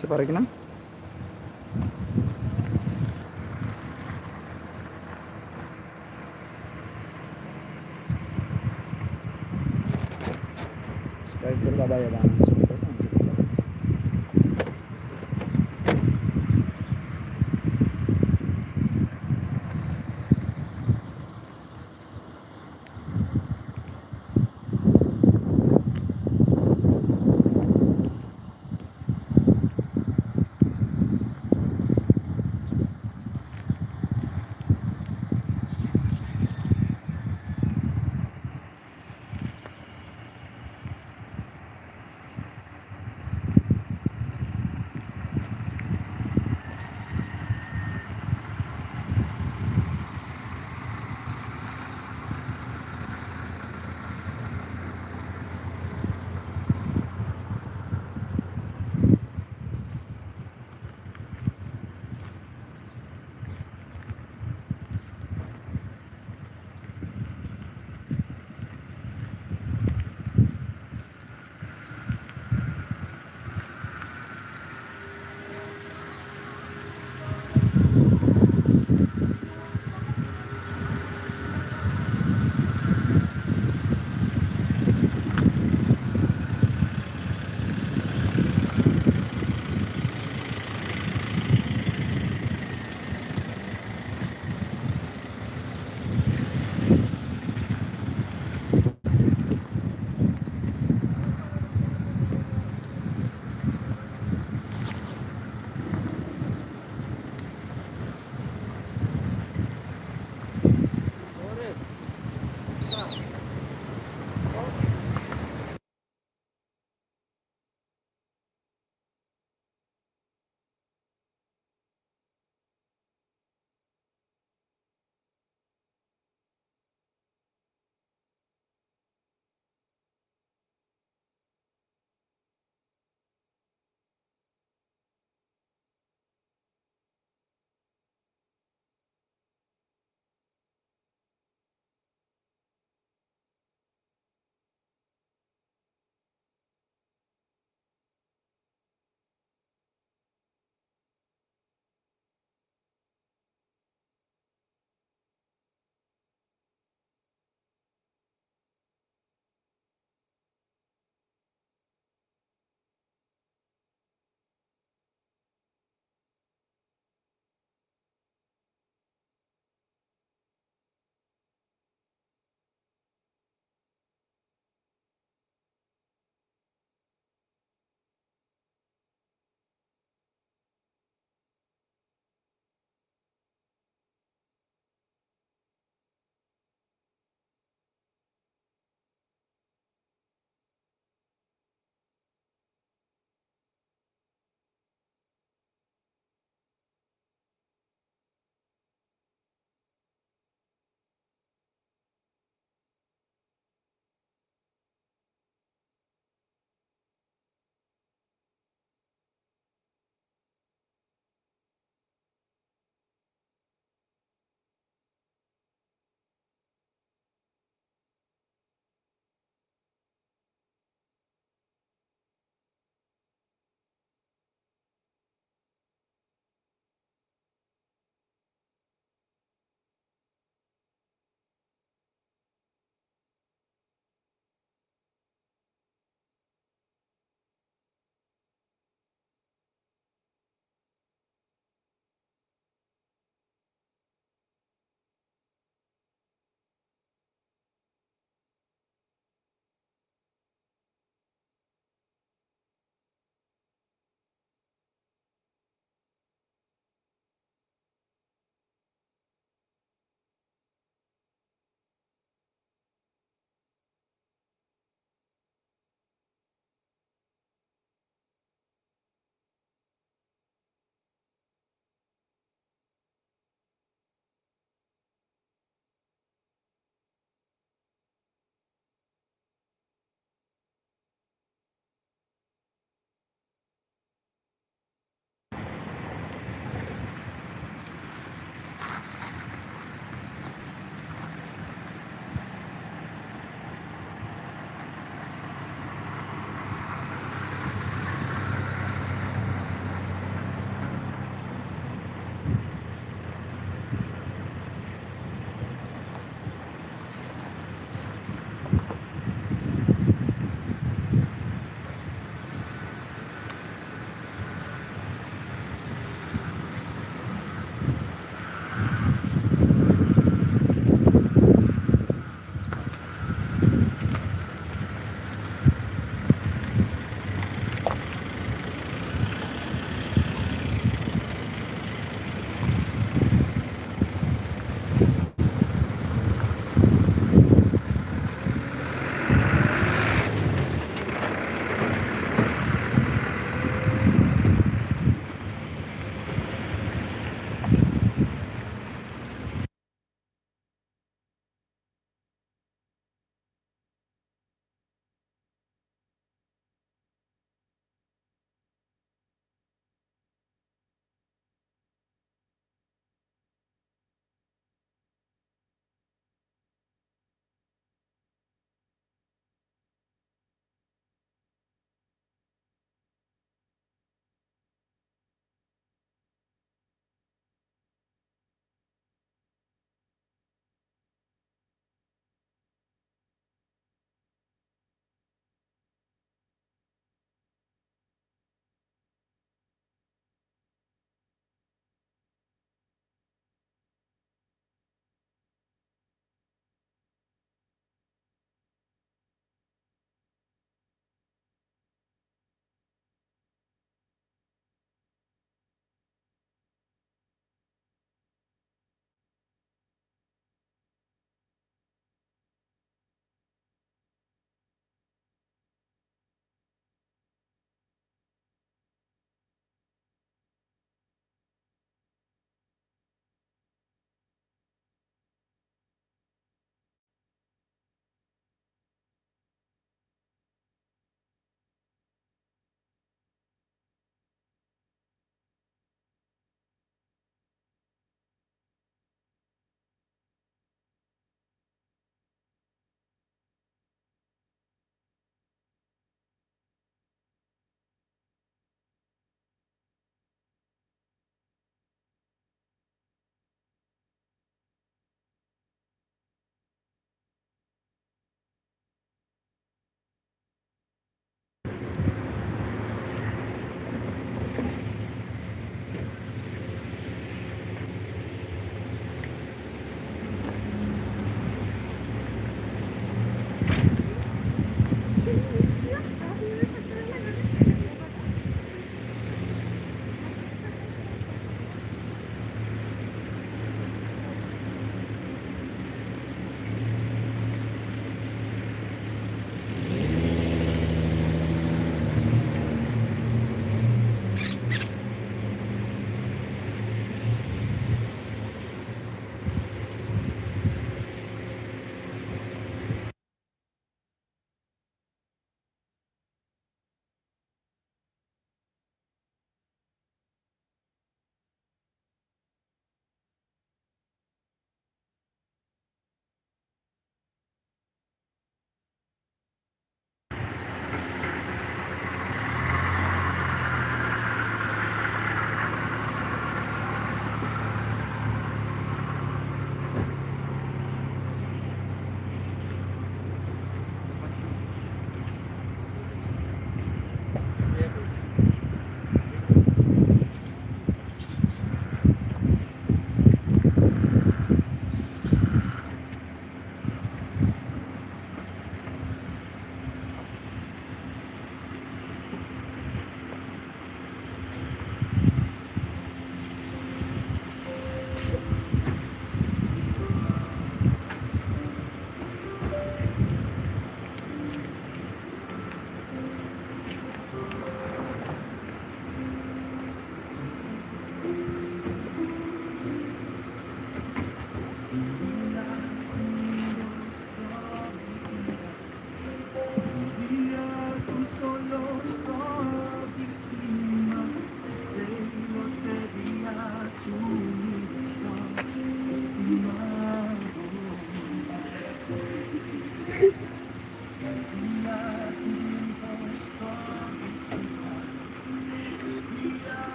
Separa akinan.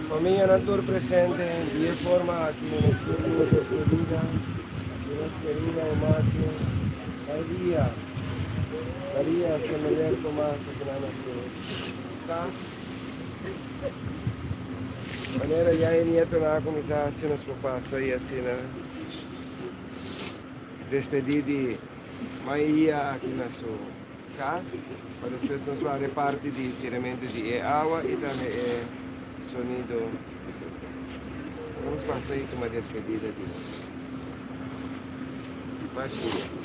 Famianan tur presente di e forma aki nos tur tin nos despedida di nos kerida Omacho Maria Maria Semeler Tomas aki na nos cas. Manera ya e nietonan a cuminsa haci nos por pasa y asina despedi di Maria aki na su cas pa despues nos wak e parti di tiramentu di e awa y tambe e sonido. Nos pasa y tuma despedida di Maria.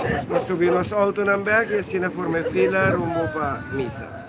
Nos por subi nos autonan bek y asina forma e fila rumbo pa misa.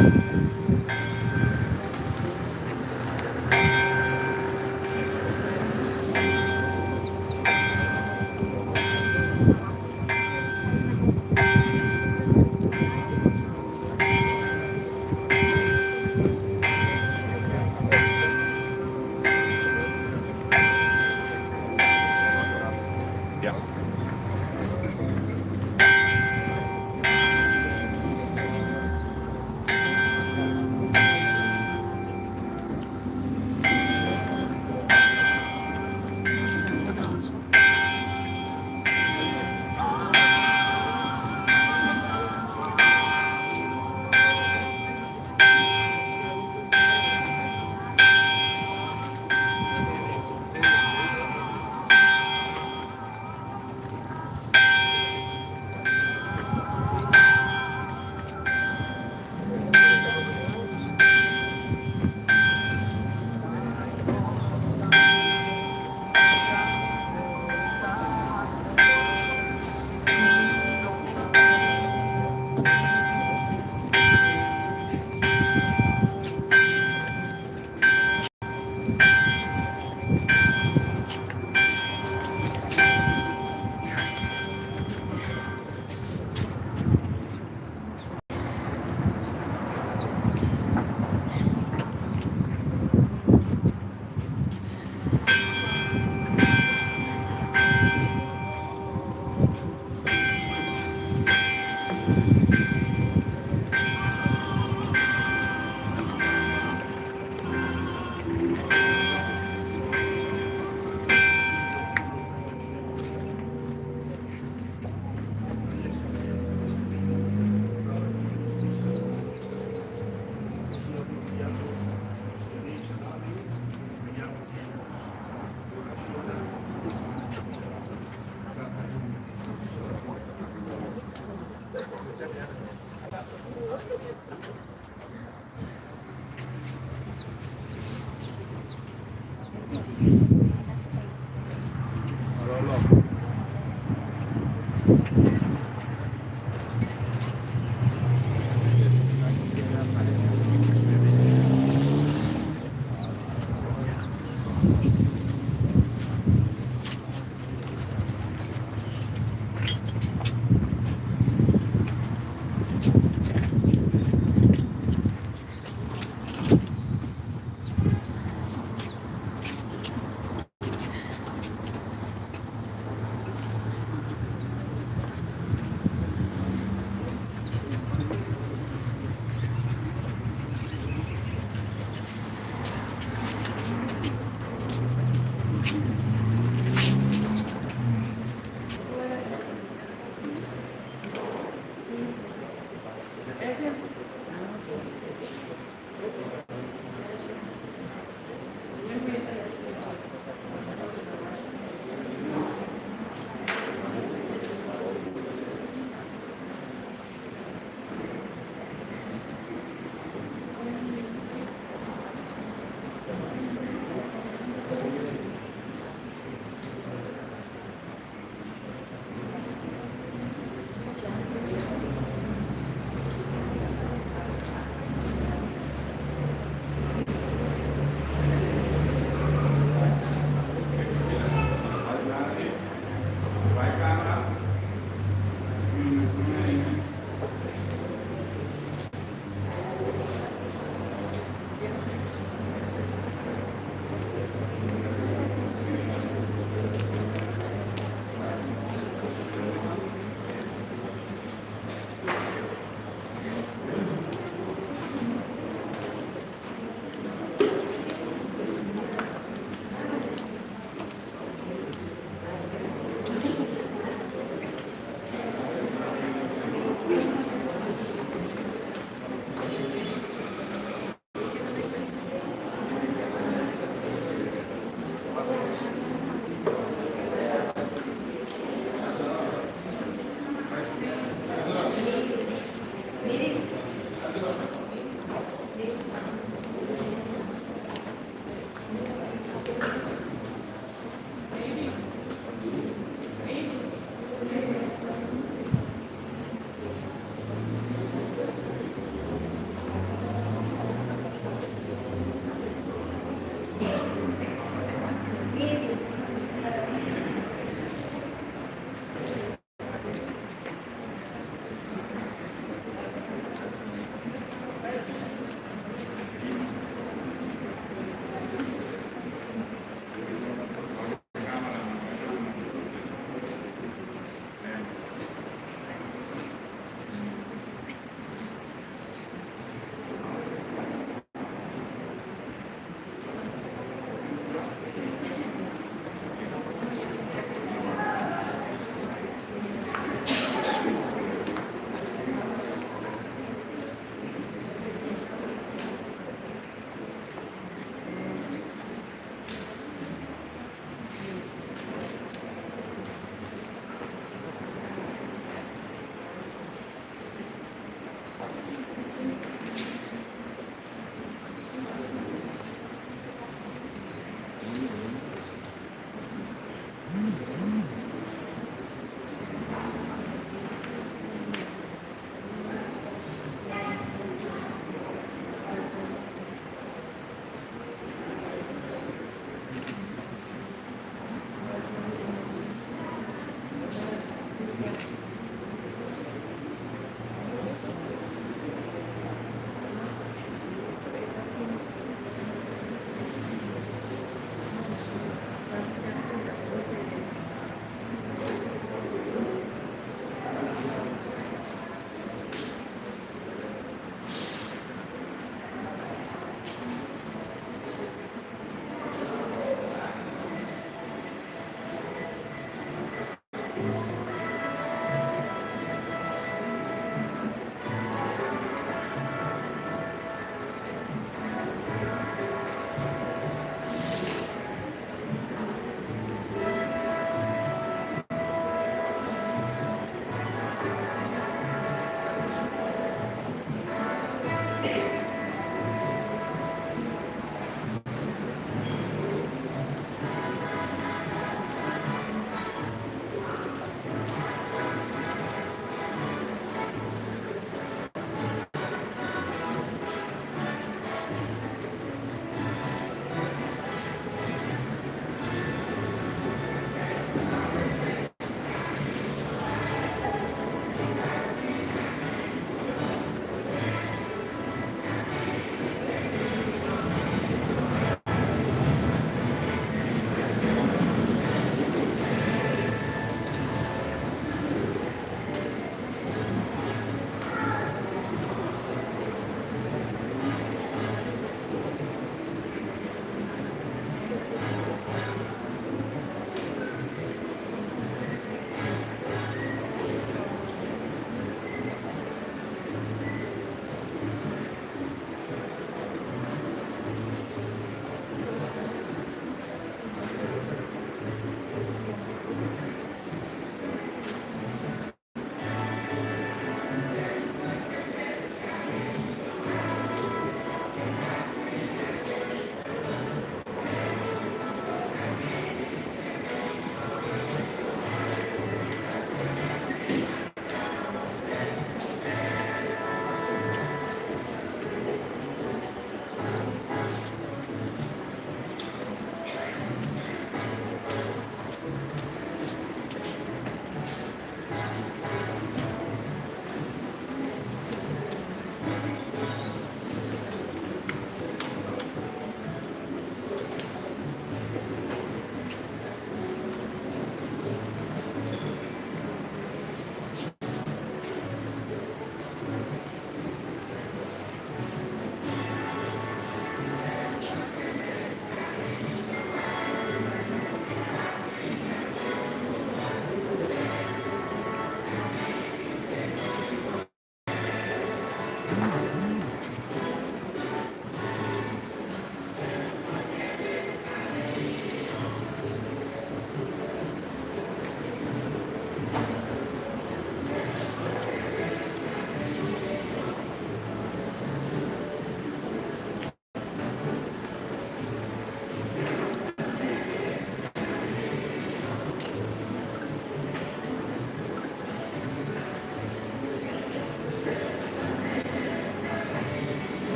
Ja.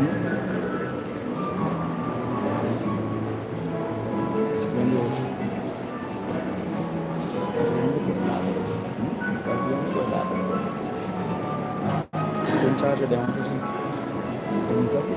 58. Tin charger den auto si. Cuminsa si.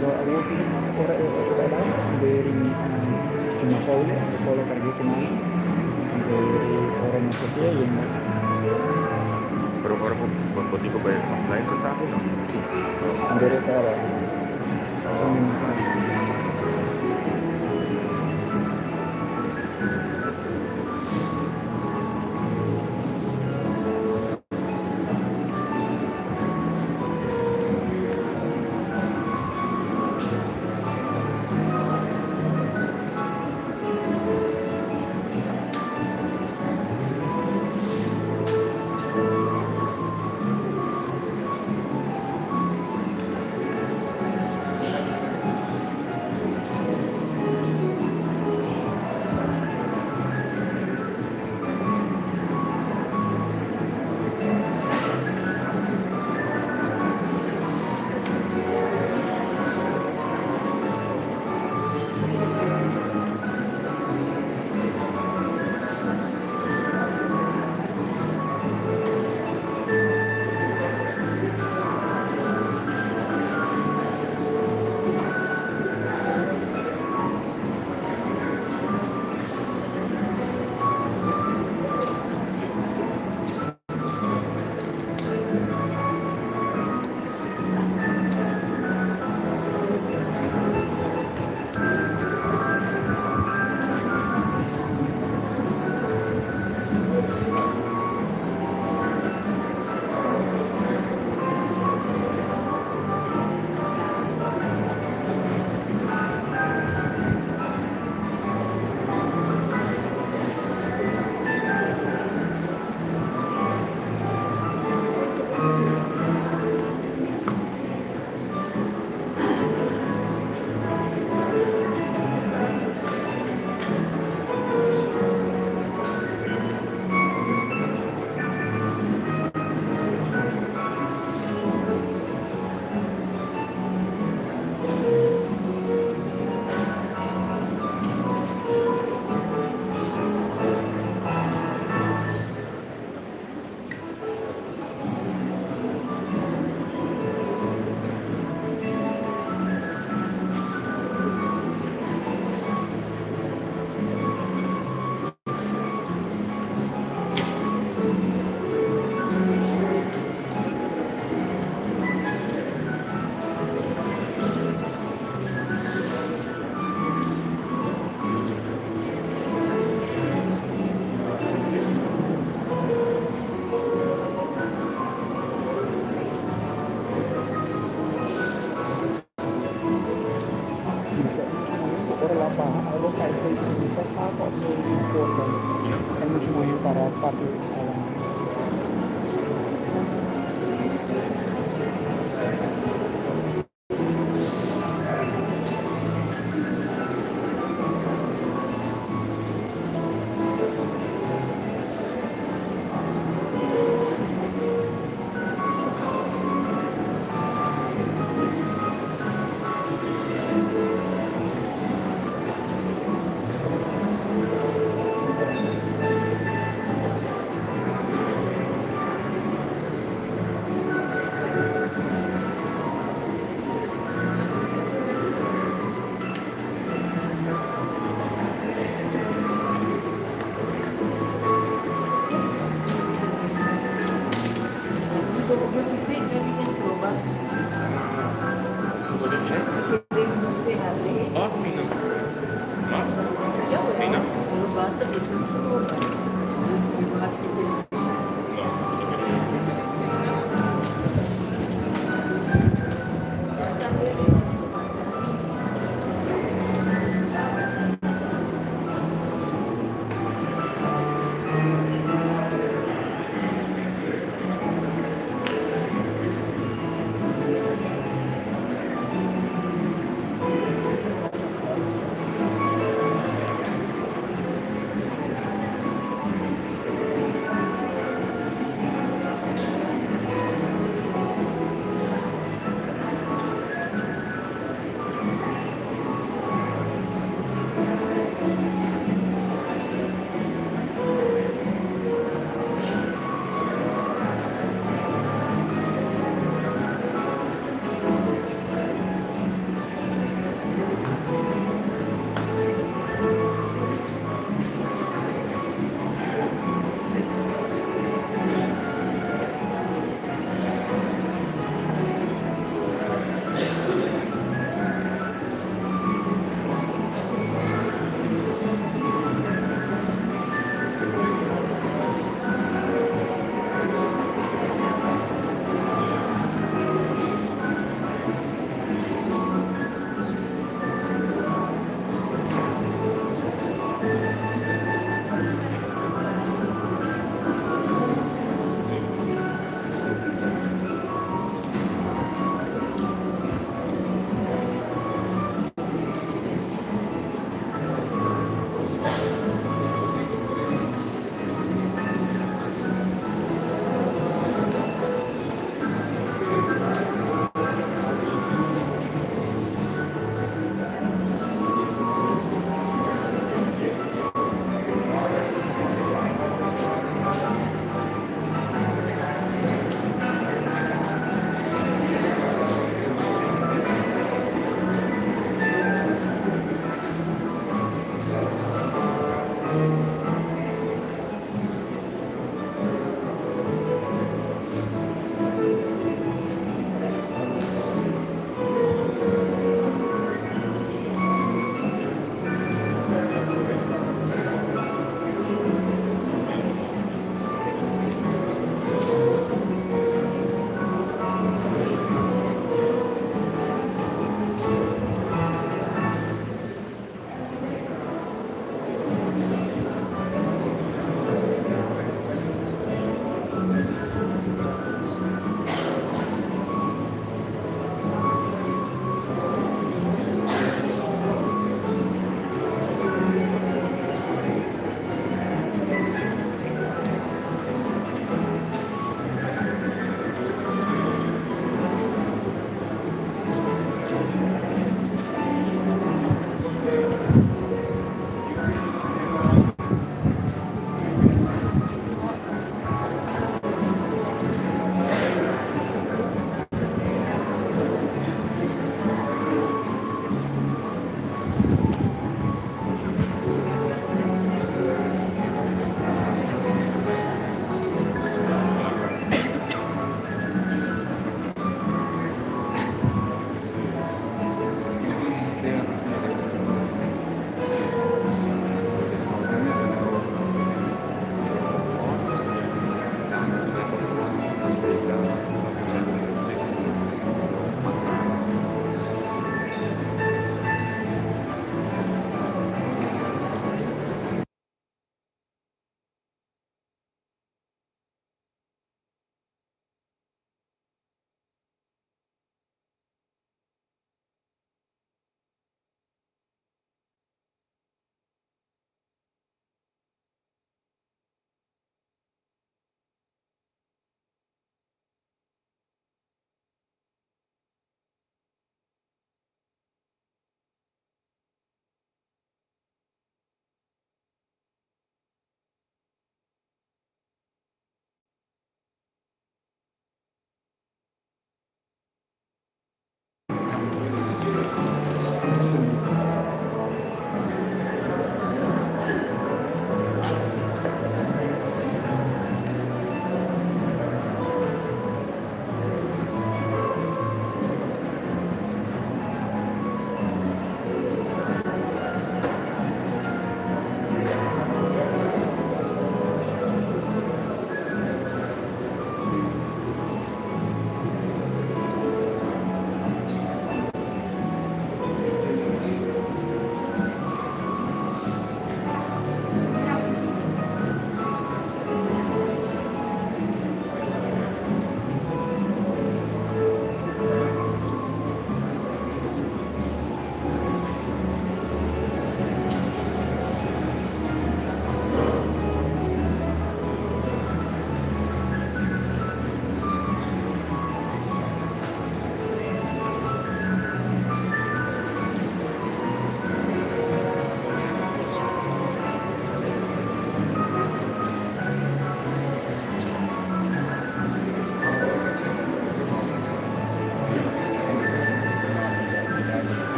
Pero awor ki ora e otro bai bai, deri tuma koule, e koule karg'é ku nan, anto ora nos ta hasié yendo. Pero ora bo bo tin ku bai offline pa esaki no? Si, deri esaki a bai. Esun mi mensahe. Mester e mucha muhé ku ora la baha algo kai foi su mester sa ku a tur un porta e mucha muhé para papia awan.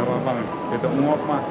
Laga pa mi. E ta un òf mas.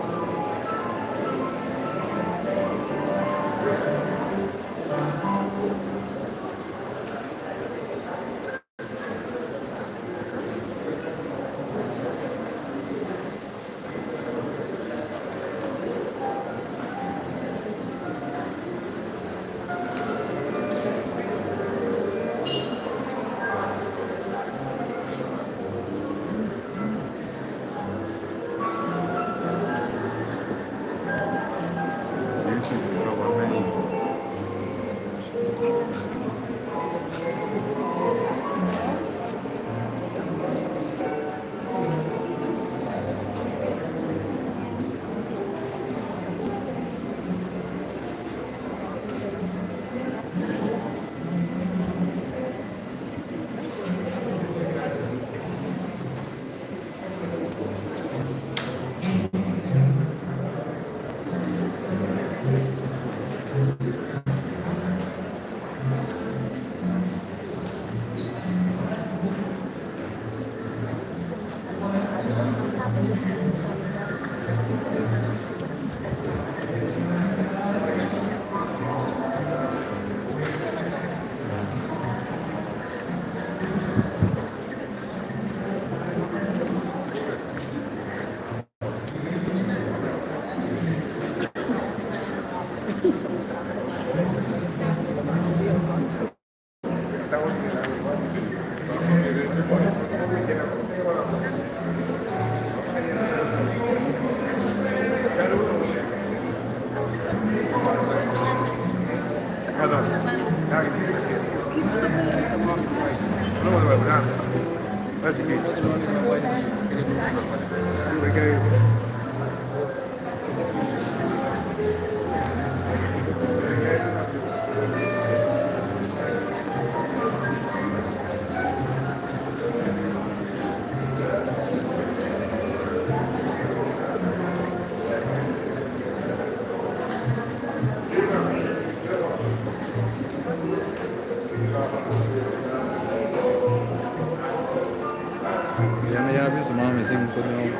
Ya me ya så mamma sin på det.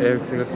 Jag ser att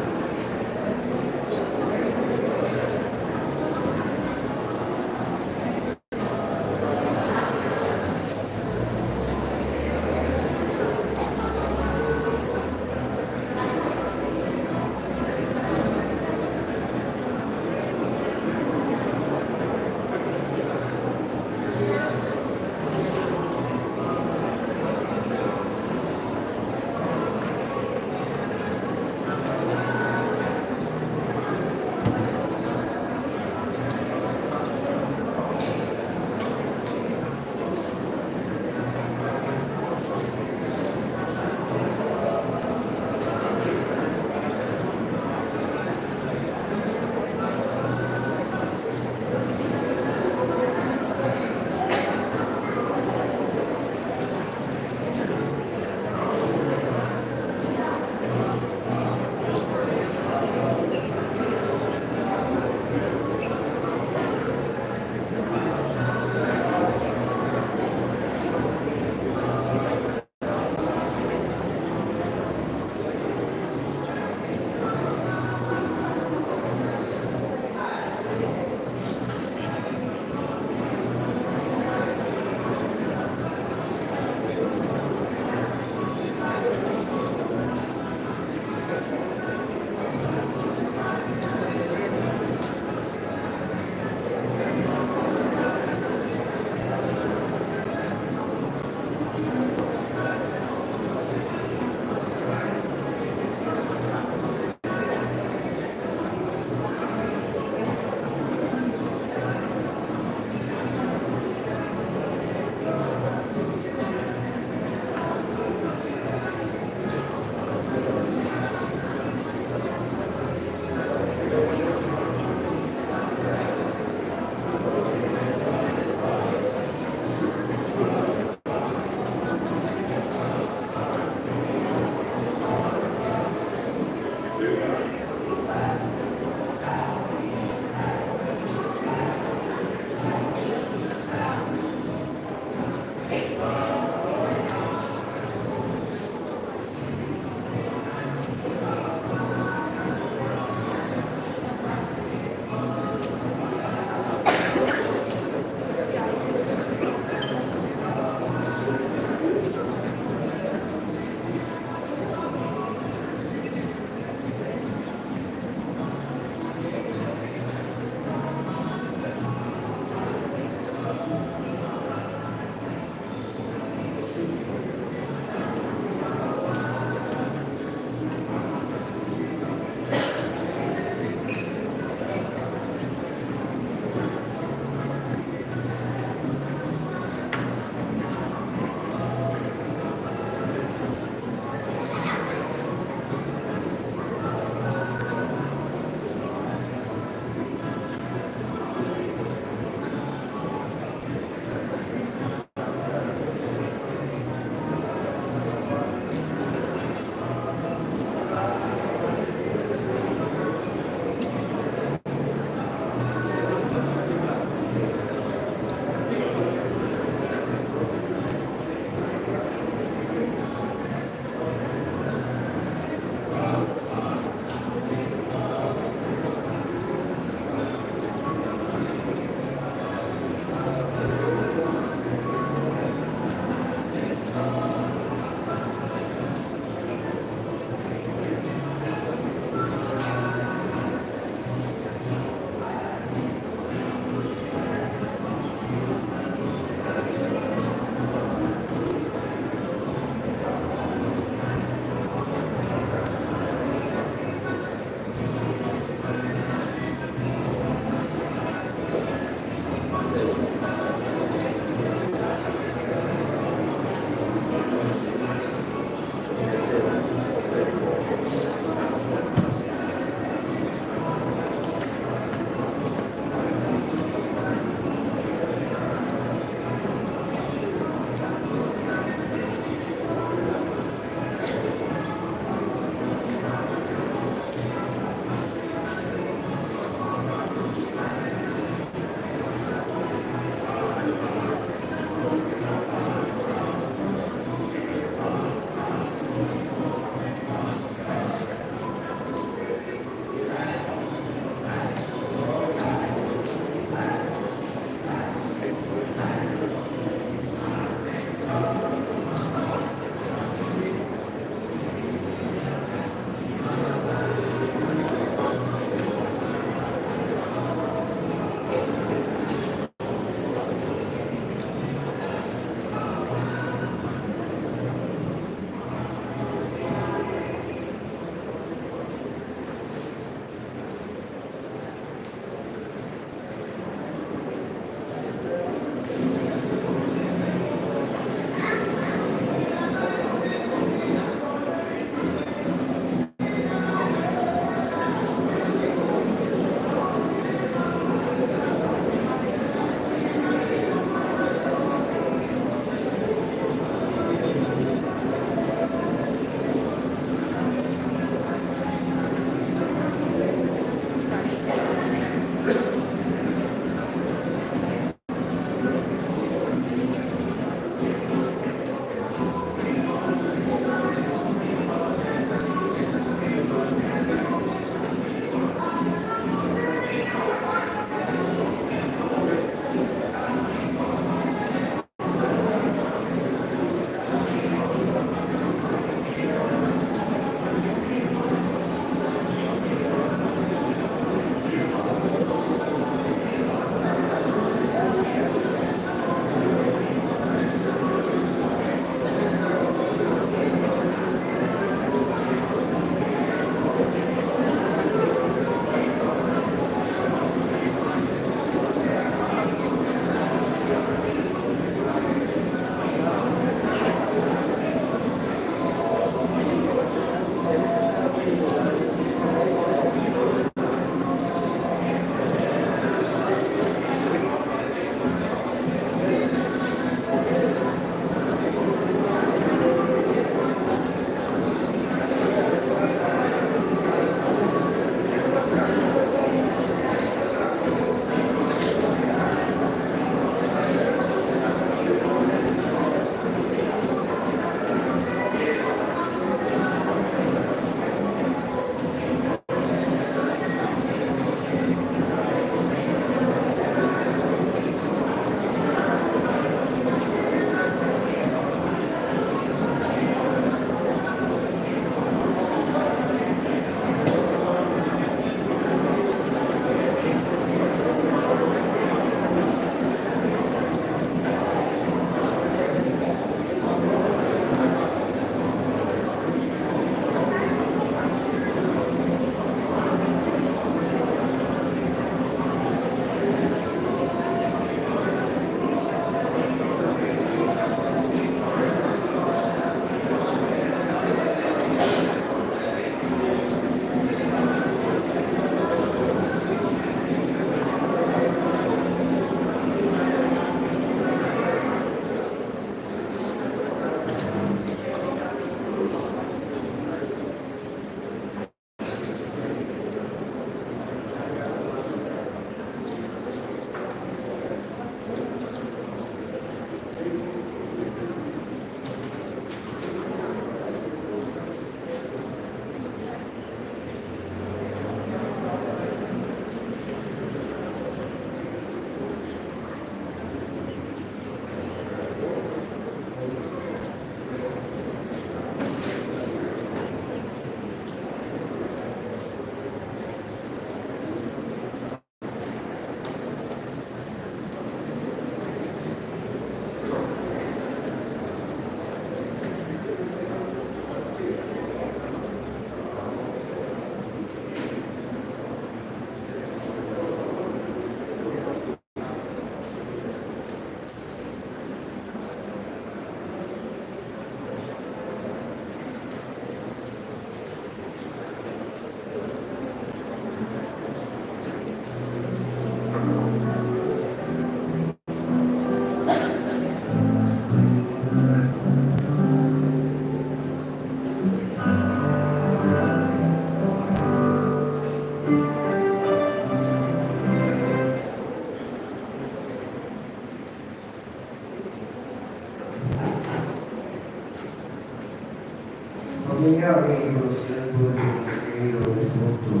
Famia, amigos, tiempo de nos querido difunto.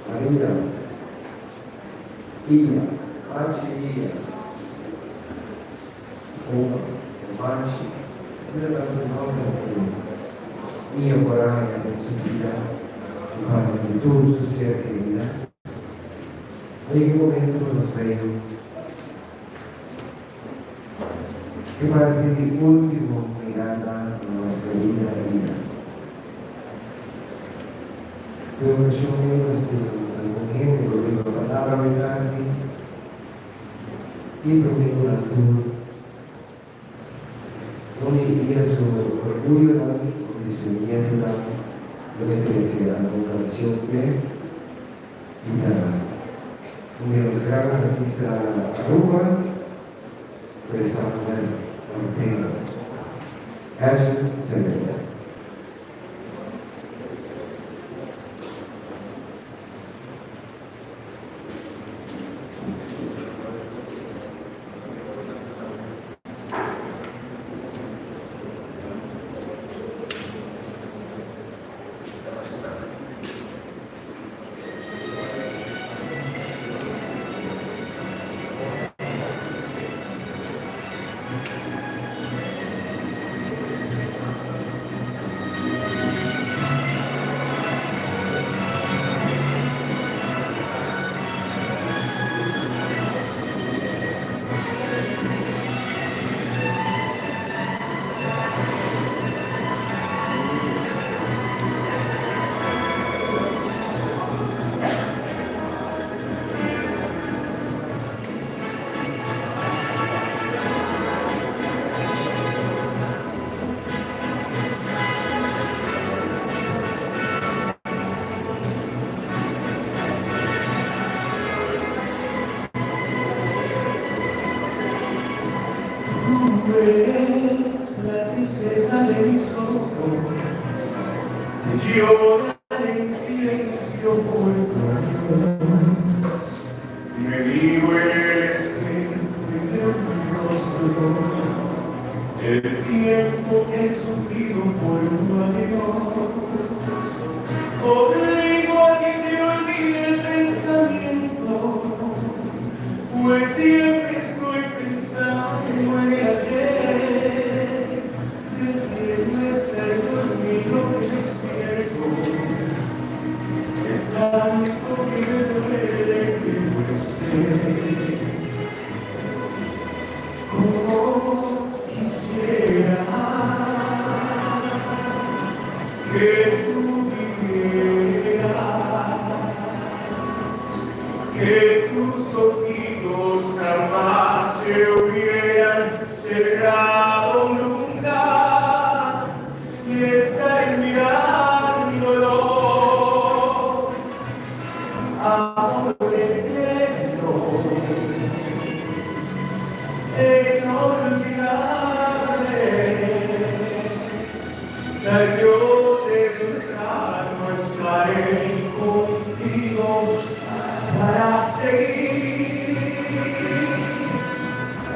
Maria, Ia, Machi Ia, Uma, Machi, sila tanto nombre ku Ia por a haña den su bida i parti di tur su ser kerida. A yega e momento ku nos medio ke parti di ultimo mirada na nos kerida Ia. Ku e okashon ei nos tin algun hende ku riba palabra awe tardi i promé ku nan tur un di Ia su orguyonan, un di su nietonan lo ke trese algun kansion p'e i ta un di nos gran artista Aruba, Alexander Ortega. Edjean Celeda. Tú eres la tristeza de mis ojos, que lloran en silencio por tu adiós. Me miro en el espejo y veo tu rostro, el tiempo que he sufrido por tu adiós. Obligo a que te olvide el pensamiento, pues siempre estoy pensando en el ayer. Prefiero estar dormido que despierto, de tanto que me duele que no estés. Como quisiera que tú vivieras, que tus ojitos jamás se hubieran cerrado nunca y estar mirar mi dolor, amor eterno e inolvidable. Tarde o temprano estaré contigo para seguir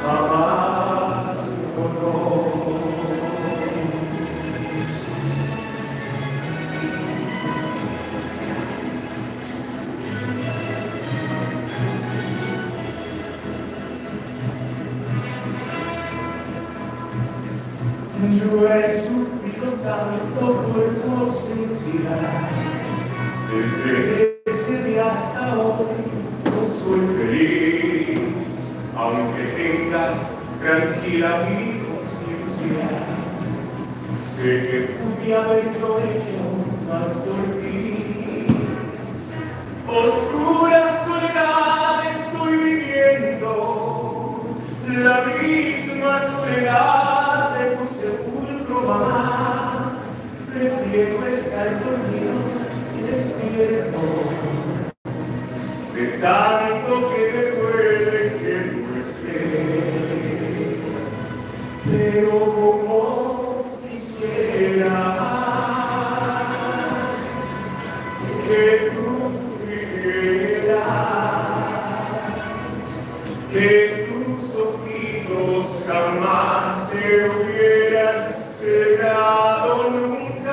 amándonos. Yo he sufrido tanto por tu ausencia, desde ese día hasta hoy no soy feliz, aunque tenga tranquila mi conciencia. Sé que pude haber yo hecho más por ti. Oscura soledad estoy viviendo, la misma soledad de tu sepulcro, mamá. Prefiero estar dormido que despierto, de tanto que me duele que no estés. Pero como quisiera que tú vivieras, que tus ojitos jamás se hubieran cerrado nunca.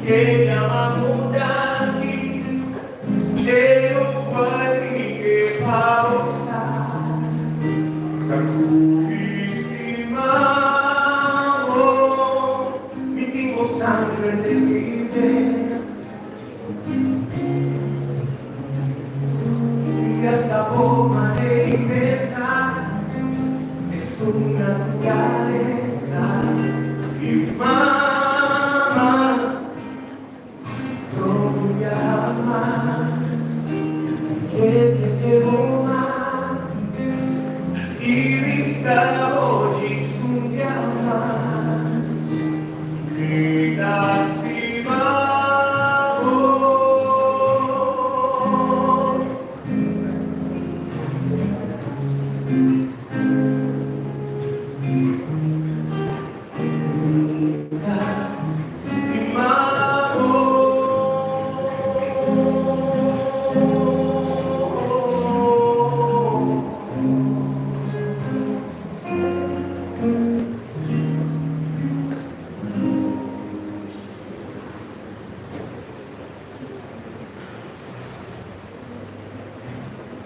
Kenya.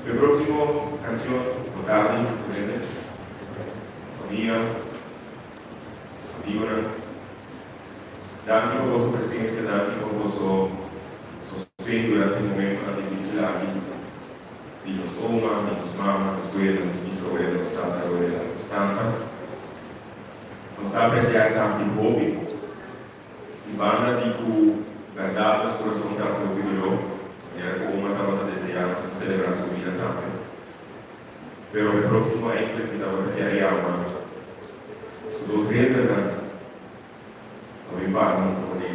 E próximo canción, bo tardi, Brenda, famia, amigonan. Danki pa boso presencia, danki pa boso sosten durante e momentonan dificil aki di nos oma, di nos mama, nos welo, nos bisawelo, nos tatarawela, nos tanta. Nos ta aprecia esaki hopi. Di banda di ku bèrdat nos kurason ta hasi hopi doló, manera ku oma tabata deseá nos a selebrá su bida tambe. Pero e próksimo eindelijk mi tabata kier yama su dos rendernan pa bin para huntu kuné,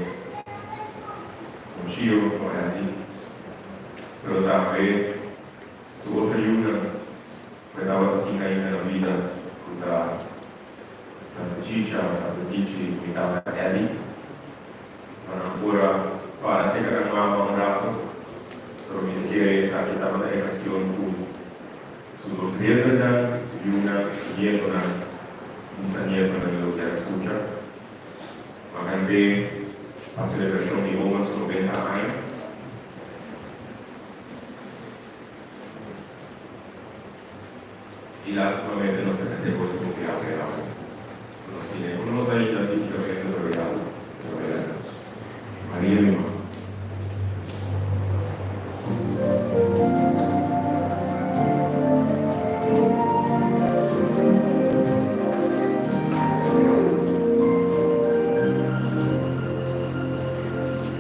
Monchio ku Elsie, pero tambe su otro yunan ku e tabata tin ainda na bida ku ta. Tante Chicha, Tante Tichi, mi tata Eddie. Pa nan por a para cerca nan mama un rato. Pero mi ta kere esaki tabata e cancion cu su dos hembernan, su yunan, su nietonan, bisanietonan lo kier a scucha. Ma cant'é pa celebracion di oma su 90 aña. I lastimamente nos ta kende hopi hopi awe awe ku nos tine ku nos ainda fisikamente pero ya no ta bira nos. Maria mi mama.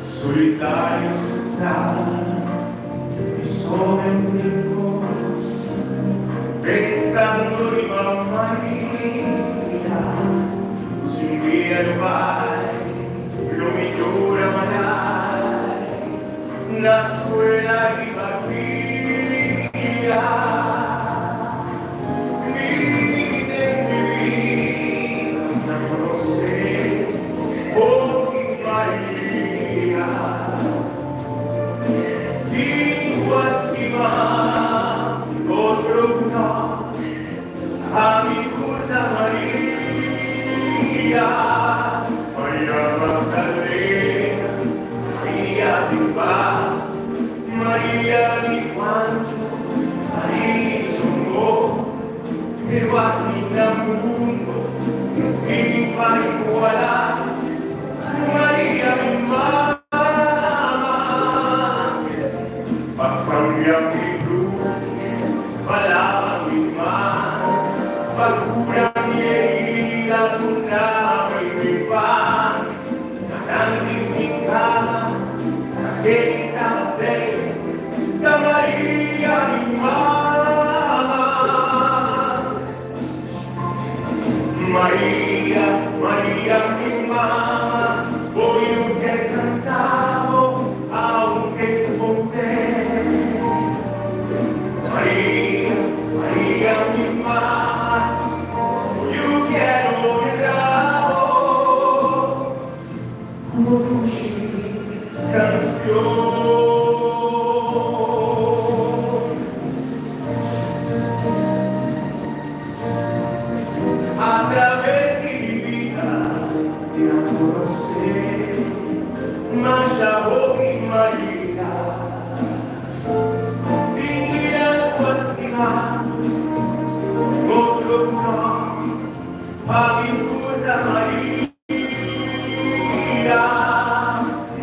Solitario sentado mi solo en un rincón Pensando riba Maria Cu si un dia lo bai Lo mi yora malai Na suela riba pia Mi den mi bida mi a conoce Hopi Maria. Tin cu a stima mi otro cu no, a mi curta Maria. Maria Magdalena, Maria di Ba, Maria di Juancho, Maria Chongo, pero aki na mundo no tin pa iguala cu Maria mi mama. Pa cambia mi cruz, pa lava mi mal, pa cura mi herida, duna mi mi pan, na nan di mi cama, na kenta den, ta Maria mi mama. Maria, Maria mi mama, bo yu kier canta bo, aunke conte. Maria, Maria mi mama, bo yu kier honra bo, cu bo dushi cancion. A traves di mi bida mi a conoce masha hopi Maria. Tin bida cu a stima un otro cu no pa mi furta Maria.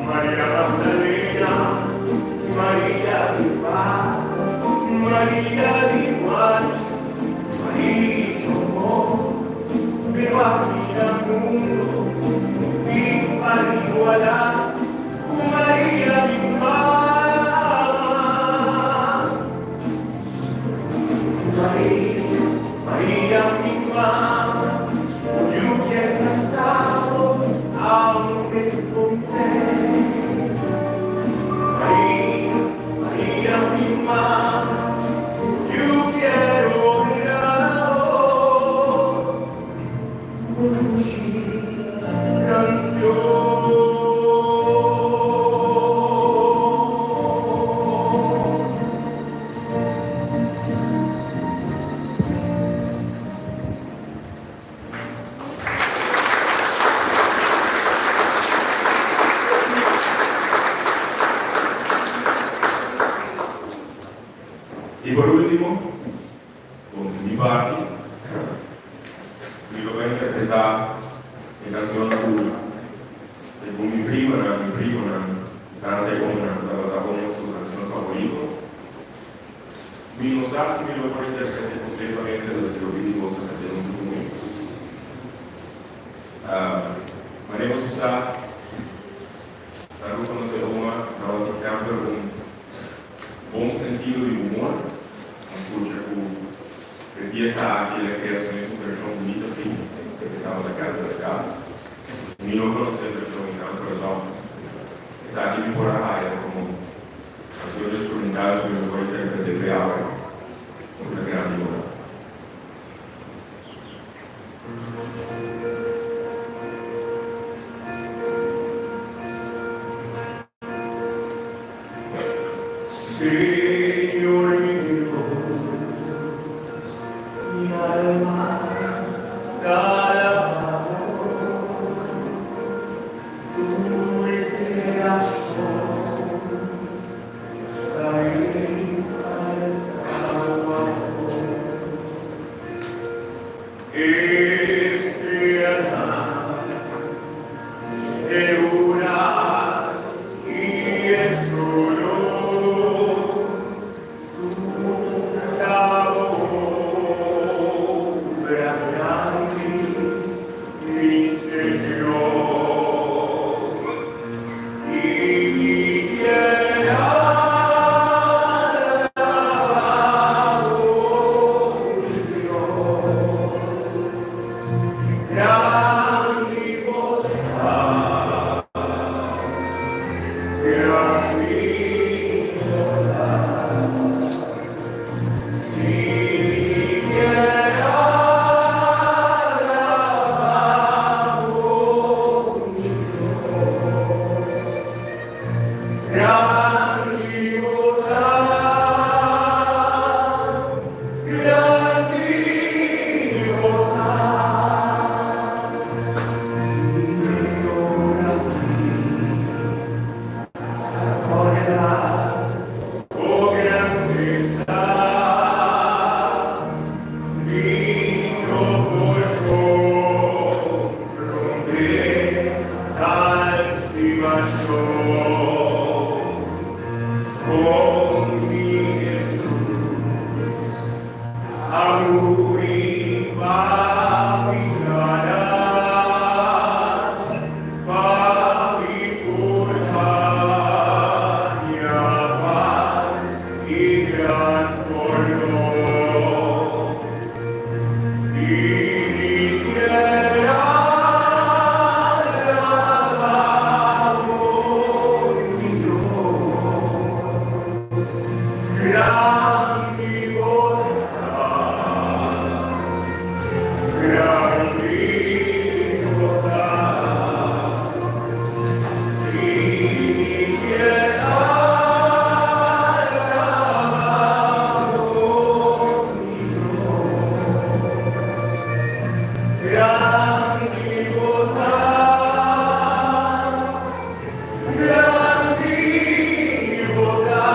Maria Magdalena, Maria di Ba, Maria di Juan, Maria Chomo, pero aki na mundo no tin pa iguala cu Maria mi mama. Maria, Maria mi mama, cu yu kier canta bo, aunke conte. Maria, Maria mi mama, cu yu kier honra bo, cu lushi. I por último, ku mi parti, mi lo bai interpretá e kanshon ku segun mi primanan, mi primonan, mi tanta i omonan tabata homo su kanshon favorito. Mi no sa si mi lo por interpret'é kompletamente, dus mi lo pidi boso kant'é huntu ku mi. Manera boso sa, sa ku konosé Oma tabatin semper un bon sentido di humor. A skucha ku e piesa aki el a krea su mesun vershon bunita si e tabata kanta na kas. Mi no konosé e vershon einan, pero tòg esaki mi por a haya komo kanshon instrumental ku mi lo por interpreté te awe ku ta grandi ora. Señor mi Dios, mi alma ta alaba bo, tur creacion ta ensalza bo. Estrella e luna i e solo tur ta obra grandi, mi Señor, i mi kier alaba bo, mi Dios. Grandi bo ta, grandi bo ta. Si mi kier alaba bo, mi Dios. Grandi bo ta, grandi bo ta. Mi ora mi acorda, oh grandeza, mi no por comprender tal estimacion con mi Jesús a muri pa mi gana, pa mi por haña pas i gran pordon. I mi kier alaba bo, mi Dios, grandi bo ta, grandi bo ta. Si mi kier alaba bo, mi Dios, grandi bo ta, grandi bo ta.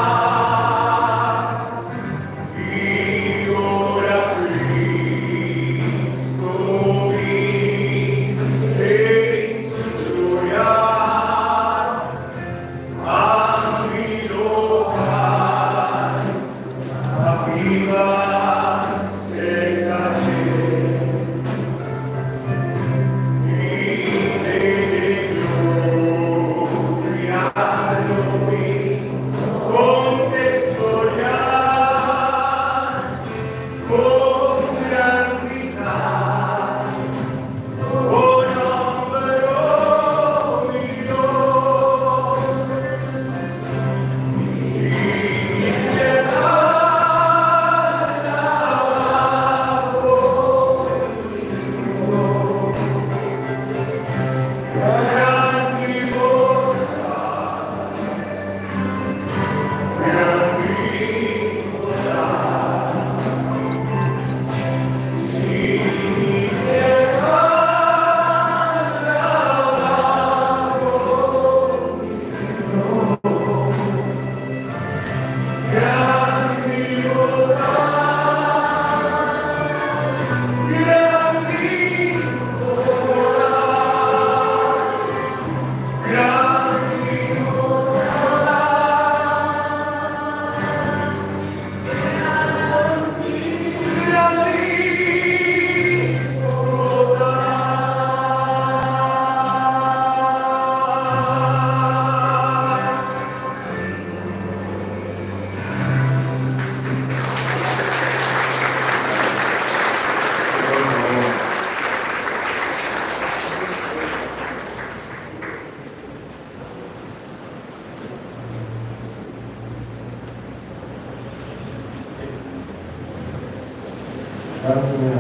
Danki na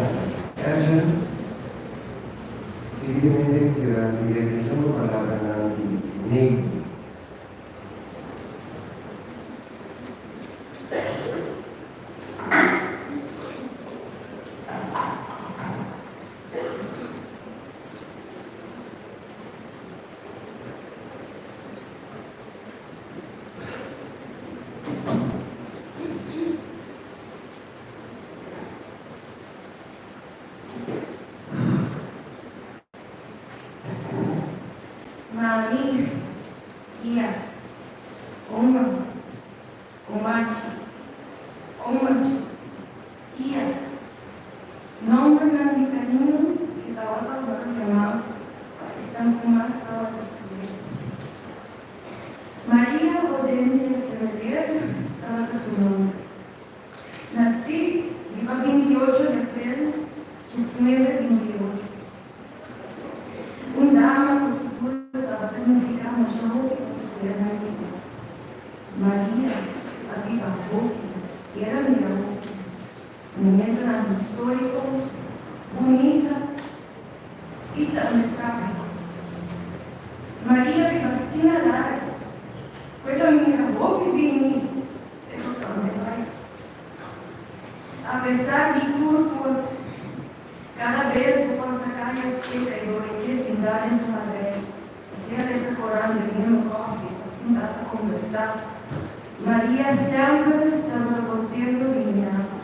Erjen. Seguidamente mi keda pidi atenshon pa palabranan di Neidy. Mami, tia, oma, omachi, omachi, tia, Nombernan di cariño cu tabata worde yamá pa esnan cu mas tabata studia. Maria Audencia Senevier tabata su nomber. Nací riba 28 di april 1928. Un dama cu sigur tabata nificá masha hopi pa su sernan kerí. Maria a biba hopi i el a mira hopi. Momentonan histórico, bunita i tambe trágico. Maria biba asina largu ku e ta mira hopi bini pero tambe bai. Apesar di tur kos, kada bes bo pasa kaya seka i bo ripia sintá den su hadrei, sea lesa koran bebiendo kòfi òf sintá ta kombersá, Maria semper tabata contento di mira bo,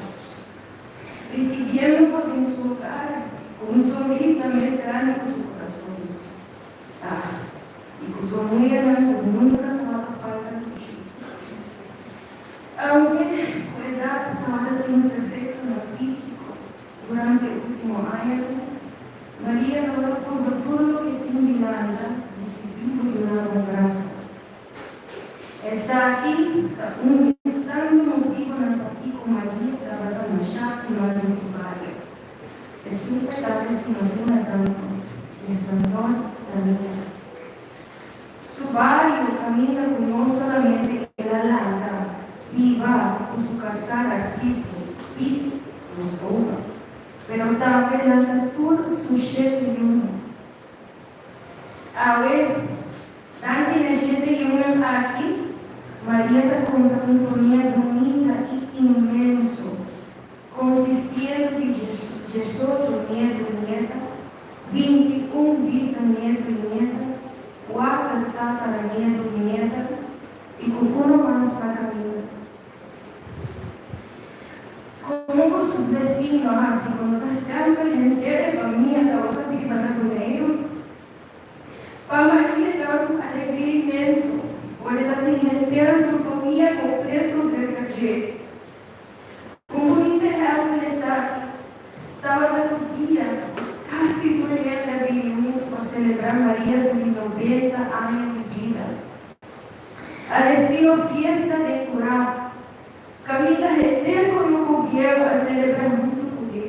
ricibiendo bo den su hogar cu un sonrisa mes grandi cu su corazon. Ah, y cu su muhernan cu nunca tabata falta dushi. Aunke cu edad tabata tin su efectonan fisico durante e ultimo añanan, Maria tabata purba tur loke tin di lanta ricibi bo yuna bon brasa. Esaki ta un di e tantu motibonan pakiko Maria tabata mashá stimá den su bario. Esun e tata stima asina tantu, Resplandor Saliña. Su bario kaminda ku no solamente el a lanta biba ku su kasá Narciso, Piet, nos opa, pero tambe lanta tur su shete yunan. Awe, danki na shete yunan aki, Maria ta konta un famia bunita i inmenso, konsistiendo di diesocho nieto i nieta, 21 bisanieto i nieta, kuater tataranieto i nieta, i ku uno mas na kaminda. Komo ku su destino a hasi ku no ta semper henter e famia tabata biba na Boneiru? Pa Maria tabata un alegria inmenso ora e ta tin henter su famia kompleto serka dje. Un bunita ehèmpel esaki tabata ku dia ku kasi tur hende a bini huntu pa selebrá Maria su di 90 aña di bida. Al estilo fiesta den kurá, kaminda henter konuku bieu a selebrá huntu ku e,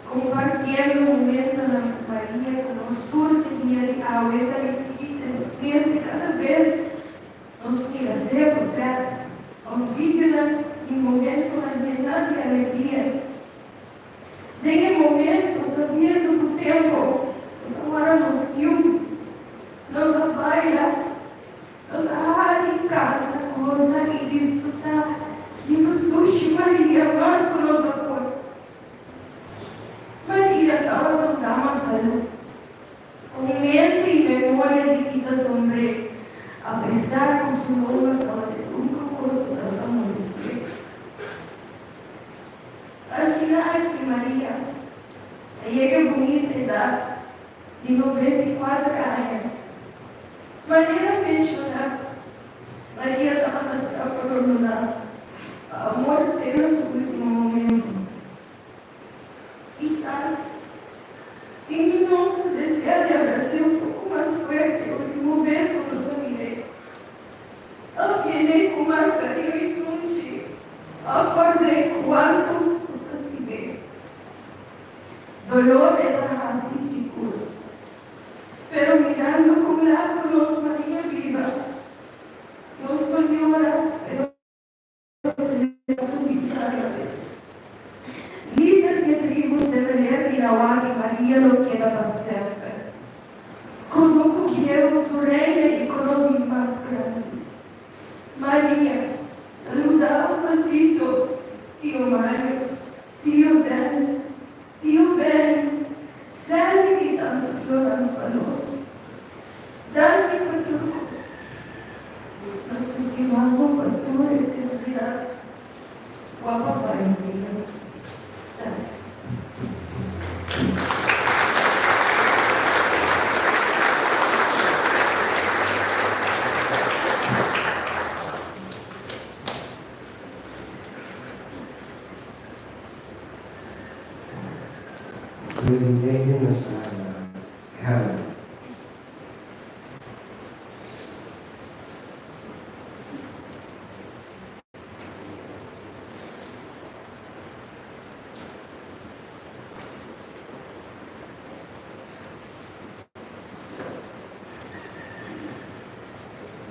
kompartiendo momentonan ku Maria ku nos tur te dia di awe ta ripití den nos mente kada bes nos mira sea portrèt òf videonan di momentonan yená di alegria. Den e momento, sabiendo ku tempu ta wara nos yu, nos a baila, nos a hari, kanta, gosa i disfrutá di nos dushi Maria mas ku nos a por. Maria tabata un dama salú, ku mente i memoria di kita sombré, apesar ku su lomba tabata e úniko kos ku tabata molesti'é. Asina aki Maria a yega e bunita edat di 94 aña. Manera menshoná, Maria tabata semper rondoná pa amor te na su último momento. Kisas tin di nos ta deseá di abras'é un poko mas fuerte e último bes ku nos a mir'é. Òf yen'é ku mas kariño i sunchi, òf kòrd'é kuantu nos ta stim'é. Dolor e ta hasi sigur. Pero mirando kon largu nos Maria biba, nos no yora, pero celebra su victoria bes. Lider di. Maria lo keda pa semper. Kunuku bieu su reina i krobi mas grandi. Maria, saluda masiso, Tio Mario, Tio Dennis, Tio Benny, Sandy i Tanta Florence pa nos. Danki pa tur kos. Nos ta stima bo pa tur eternidat. Guapa pa e dia. Danki. Despues di medio nos ta haya Helen.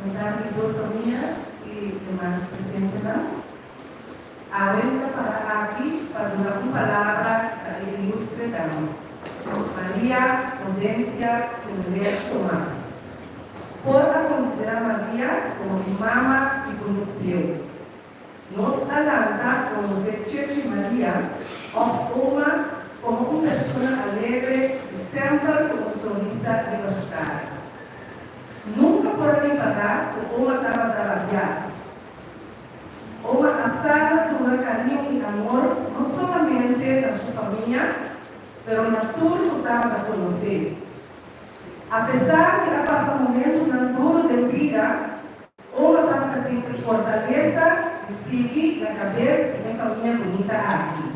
Un danki tur famia y demas presentenan. Awe mi ta para aki pa duna un palabra na e ilustre dama, Maria Audencia Semeler Tomas. Por a konsiderá Maria komo un mama di un bieu. Nos a lanta konosé Chechi Maria òf Oma komo un persona alegre i semper ku un sonrisa riba su kara. Nunka por a ripará ku Oma tabata rabiá. Oma a sa na duna kariño i amor no solamente na su famia, pero na tur ku tabata konosé. Apesar di a pasa momentunan duru den bida, Oma tabata tin e fortalesa di sigui na kabes di e famia bunita aki.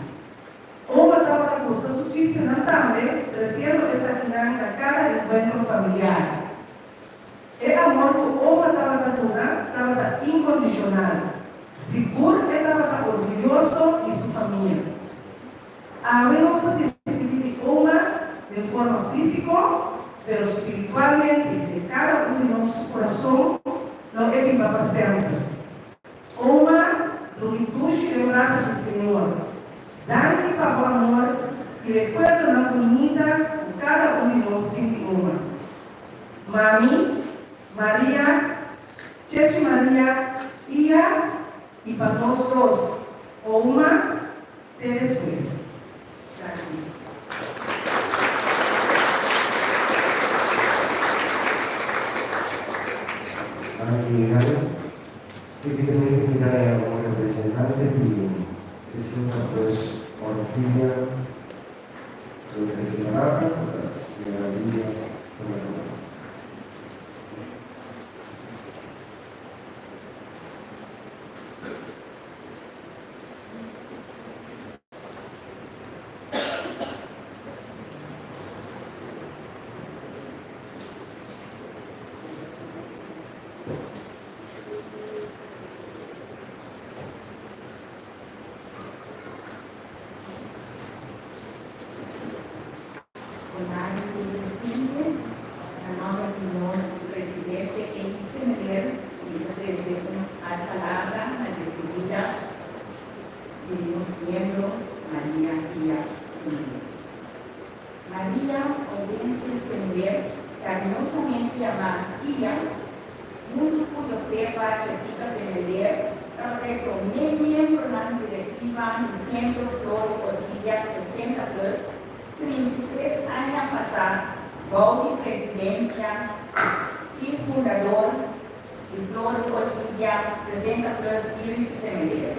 Oma tabata gusta su chistenan tambe, tresiendo esakinan na kada enkuentro familiar. E amor ku Oma tabata duna tabata inkondishonal. Sigur e tabata orguyoso di su famia. Awe nos ta despidí di Oma den forma físiko, pero spiritualmente den kada un di nos su kurason lo e biba pa semper. Oma, drumi dushi den brasa di Señor. Danki pa bo amor i rekuerdonan bunita ku kada un di nos tin di Oma. Mami, Maria, Chechi Maria, Ia i pa nos dos, Oma, Te despues. Danki. Danki Helen. Seguidamente mi ta haña un representante di 60 Plus Orquídea lo trece palabra cu ta señora Lidia Tomador. Honorable tur presente, na nomber di nos presidente Eid Semeler mi ta trece un par palabra na despedida di nos miembro Maria Pia Semeler. Maria Audencia Semeler, cariñosamente yamá Pia, huntu cu Josefa Chepita Semeler tabata e promé miembronan directiva di Centro Flor Orquídea 60 Plus 33 aña pasá bou di presidencia i fundador di Flor di Orquídea 60 Plus Iris Semeler.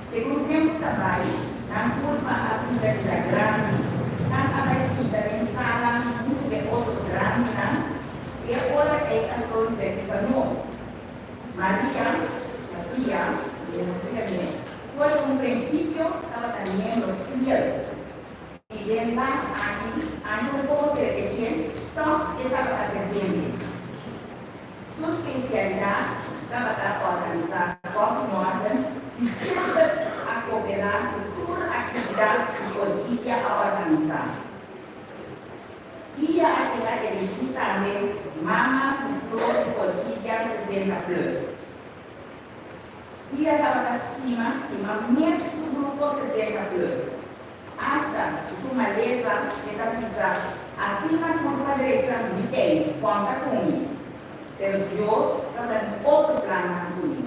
Segun tempu ta bai, nan kurpa a kuminsá bira grandi, nan a bai sinta den sala huntu ku e otro grandinan i e ora ei a story directiva nobo. Maria, na pia, demostr'é for di un prinsipio tabata miembro fiel. I den las aki, anke un poko terkeche, tòg e tabata presente. Su spesialidat tabata organisá kòfimòrgen i semper a kooperá ku tur aktividat ku Orkidia a organisá. Ia a keda elegí tambe Mama ku Flor di Orkidia 60 Plus. Ia tabata stima stima mes su grupo 60 Plus. Asta ku su malesa e ta bisa, Asina kurpa drecha mi t'ei, konta ku mi. Pero Dios tabatin otro plannan ku mi.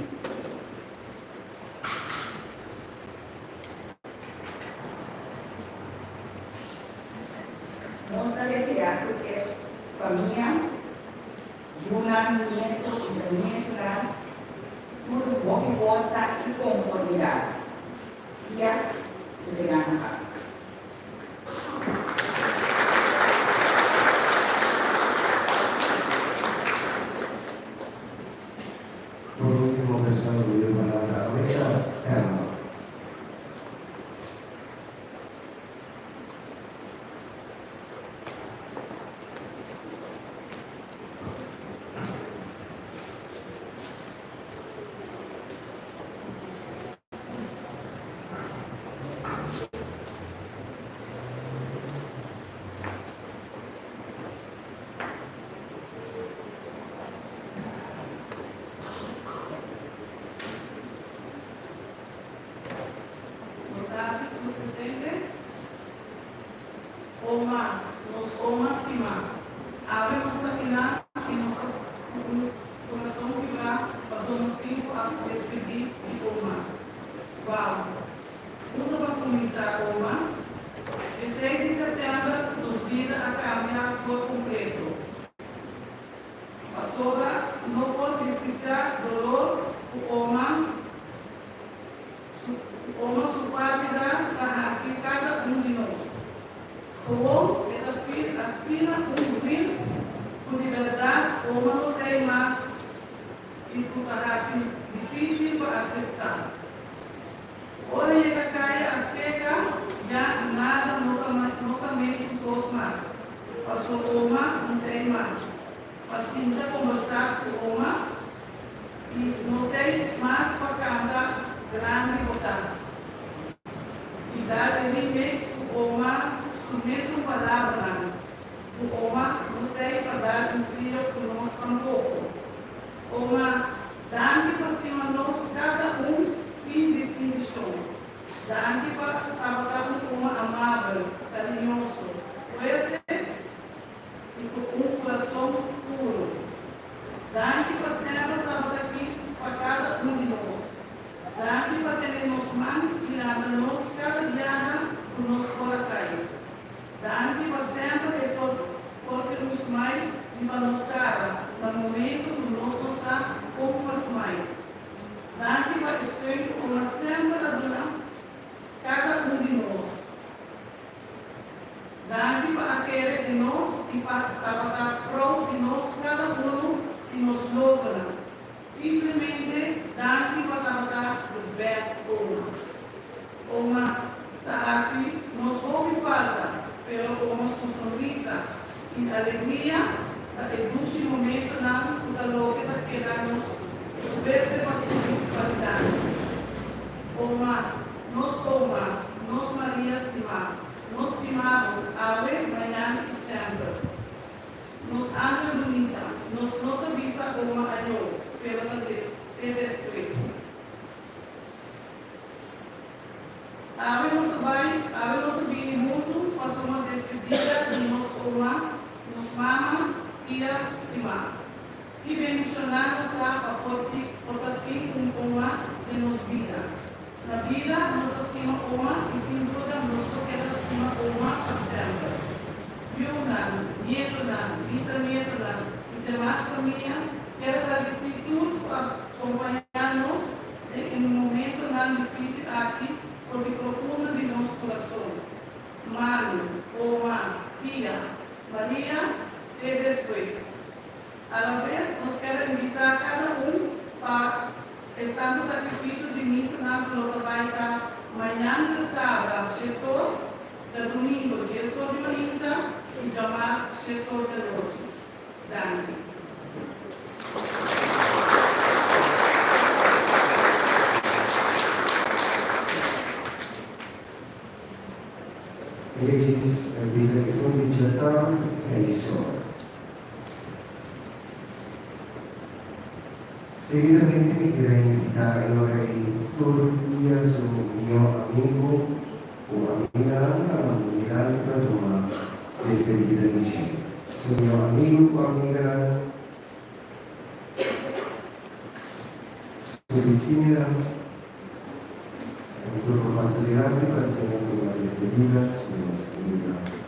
Nos ta deseá ku e famia, yunan, nieto, bisanietonan tur hopi forsa i konformidat. Dia sosegá na pas. Por ultimo persona ku dio palabra awe ta Thelma. Nos ta aki tur presente. Oma, nos oma stimá. Awe nos ta kiná i nos ta ku un kurason kibrá paso nos tin ku a despidí di oma. Wou! Unda pa kuminsá, oma? Di seis di sèptèmber nos bida a kambia por kompleto. Pasobra no por descrita dolor cu oma su cu oma su partida ta haci cada un di nos. Gewoon e ta feel asina un grip cu di berdad oma no tey mas y cu ta haci dificil pa acepta. Ora yega Caya Azteca ya nada no ta no ta mesun cos mas. Paso oma no tei mas pa sinta kombersá ku oma i no tei mas pa kanta grandi bo ta. I dal e remix ku oma su mesun palabranan ku oma no tei pa dal un frio ku nos tampoko. Oma, danki pa stima nos kada un sin distinshon. Danki pa tabata un oma amabel, kariñoso, fuerte i ku un kurason puru. Danki pa semper tabata aki pa kada un di nos. Danki pa tene nos man i lanta nos kada biaha ku nos por a kai. Danki pa semper e por porke un smile riba nos kara na momento ku nos no sa kon pa smile. Danki pa e steun ku Oma semper a duna kada un di nos. Danki pa a kere den nos i pa tabata proud di nos kada unu i nos logronan. Simplemente danki pa tabata the best Oma. Oma ta hasi nos hopi falta, pero Oma su sonrisa i alegria ta e dushi momentonan ku ta loke ta keda nos fuerte pa sigui padilanti. Oma, nos Oma, nos Maria stimá, nos stima bo awe, mañan i semper. Nos angel bunita, nos no ta bisa Oma ayo, pero ta te despues. Awe nos a bai, awe nos a bini huntu pa tuma despedida di nos oma, nos mama, tia stimá. Ki bendishoná nos ta pa por por ta tin un oma den nos bida. Na bida nos a stima oma i sin duda nos lo keda stima oma pa semper. Yunan, nietonan, bisanietonan i demas famia kier agradisí tur ku a kompañá nos Den e momentonan difícil aki, for di profundo di nos curason, Mami, Oma, Tia, Maria, te despues. Alabes nos kier invitá cada un pa e Santo Sacrificio di Misanan cu lo ta bay ta mañan djasabra shetor, djadomingo diesor di mainta y djamars shetor di anochi. Danki. Regis bisa esun di djasabi seis or. Seguidamente mi kier a invitá e ora ei tur dia su mihó amigu ku amiganan. Dushi. Su mihó amigu ku amiganan, su bisiñanan, un grupo pasa dilanti pa asina tuma despedida di nos kerida Maria.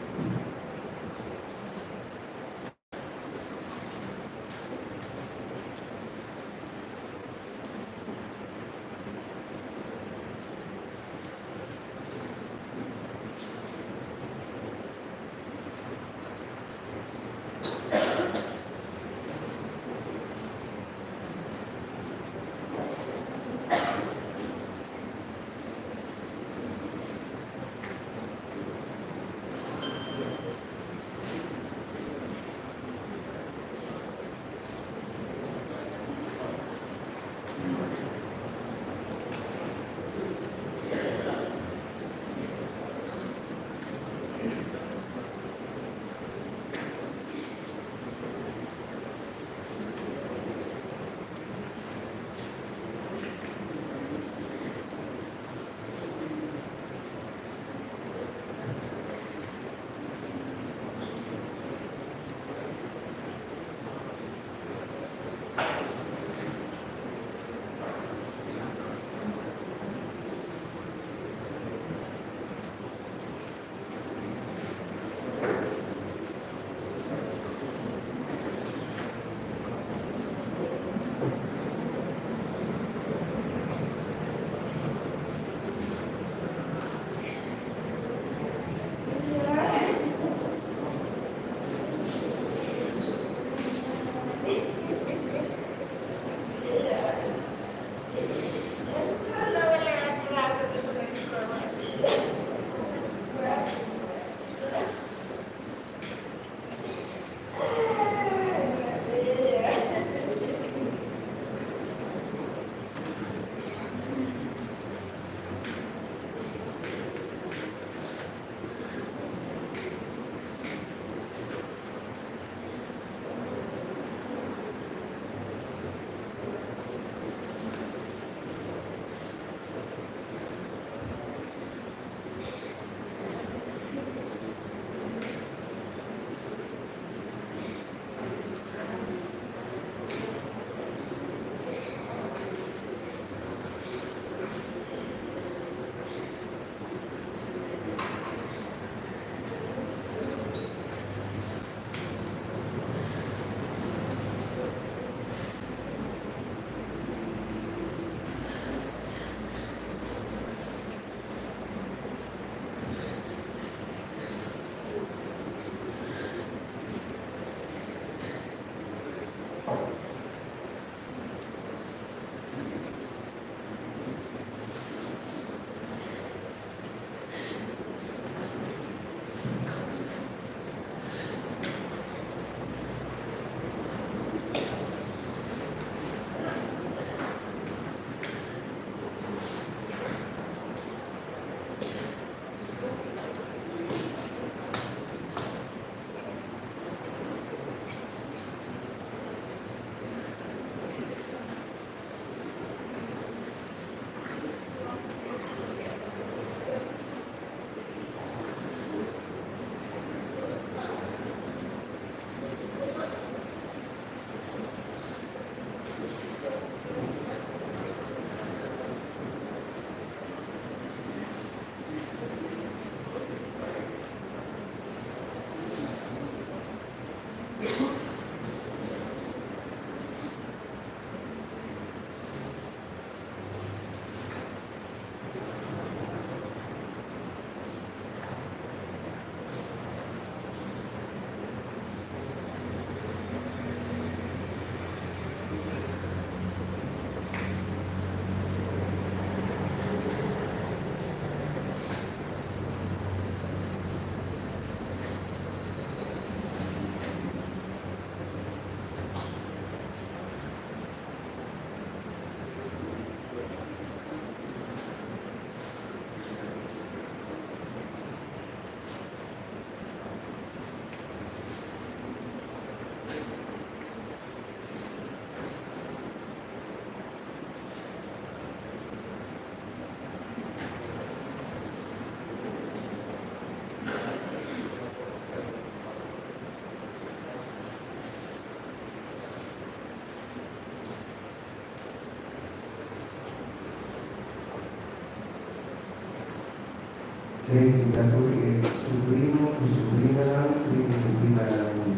Klenki ta tur e subrino ku subrinanan, primo ku primanan di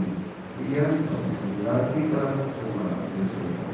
William pa presentará i pa tuma despedida.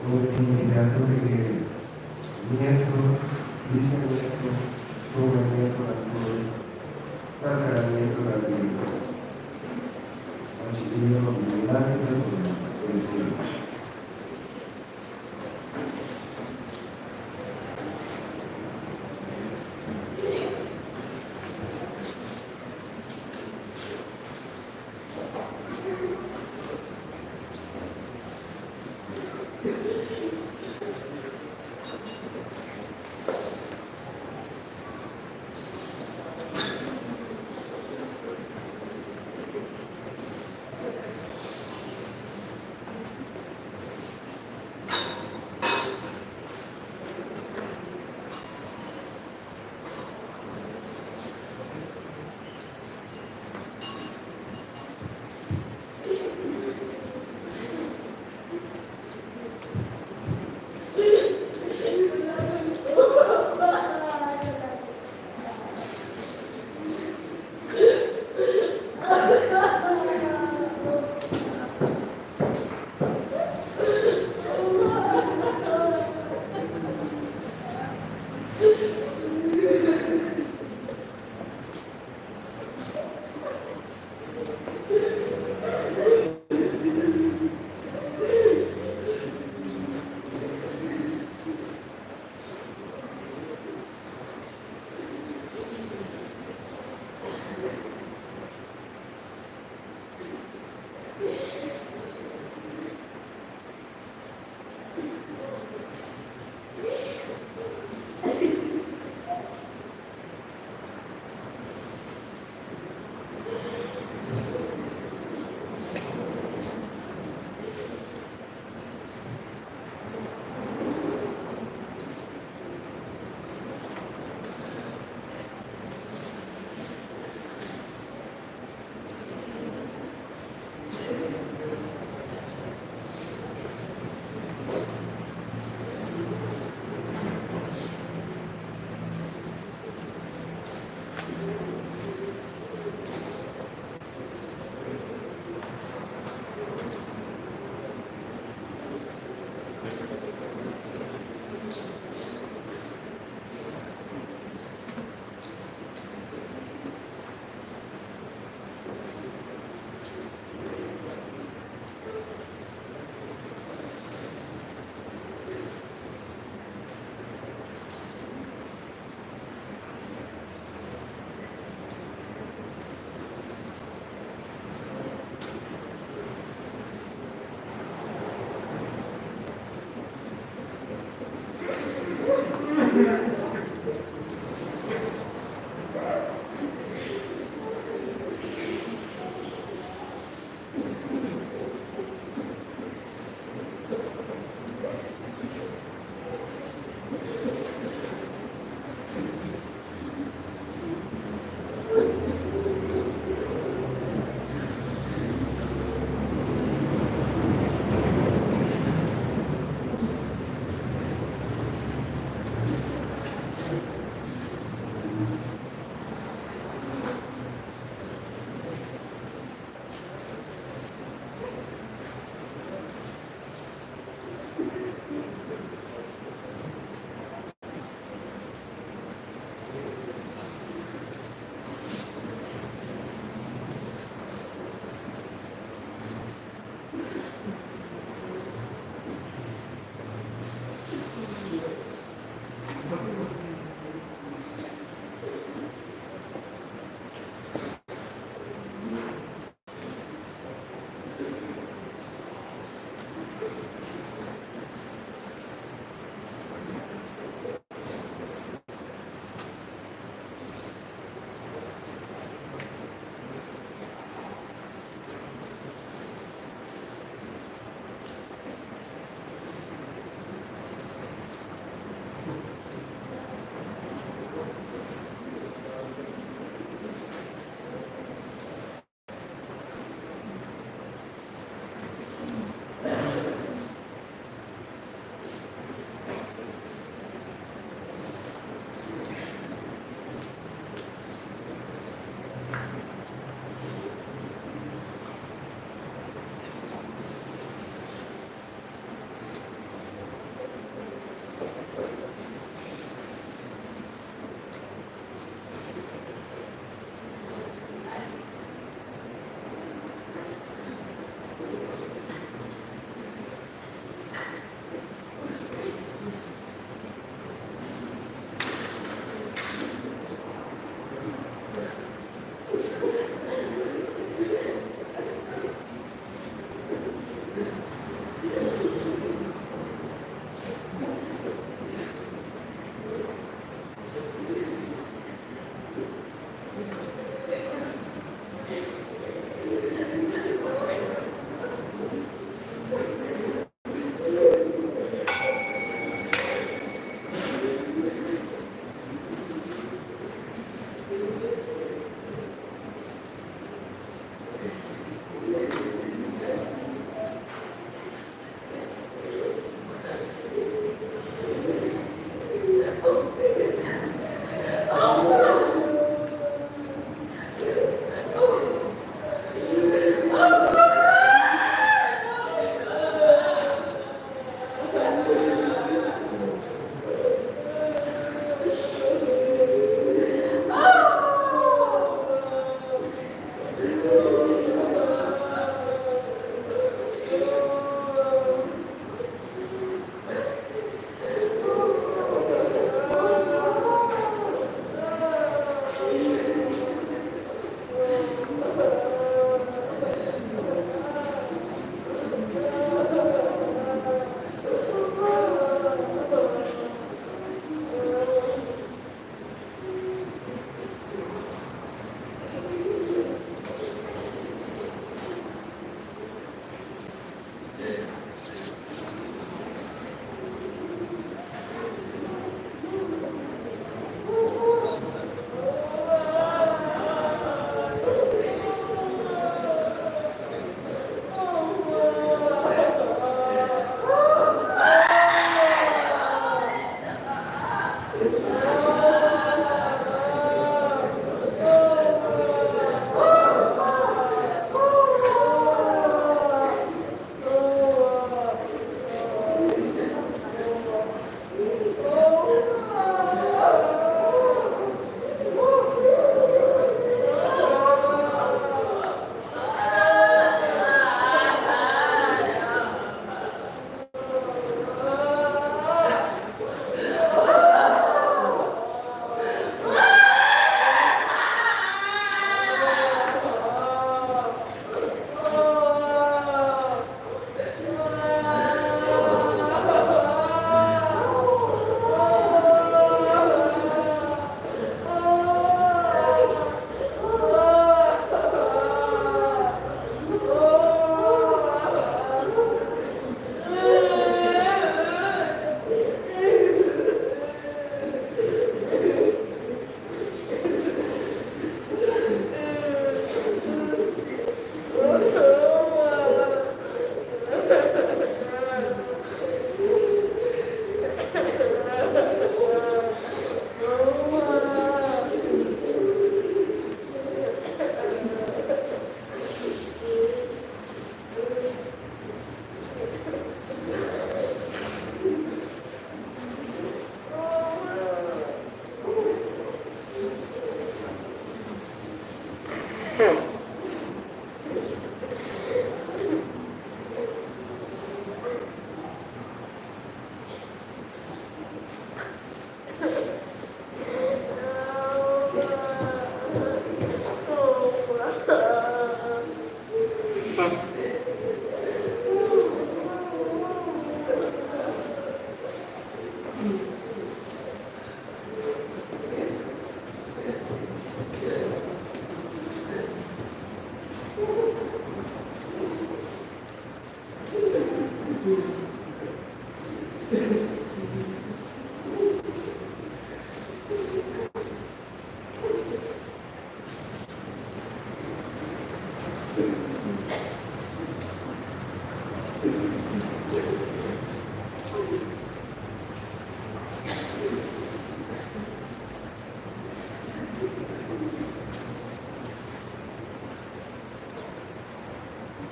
Por invitá tur e nieto, bisanieto, tatanieto, tataranieto di Archidillo Milagro despedida.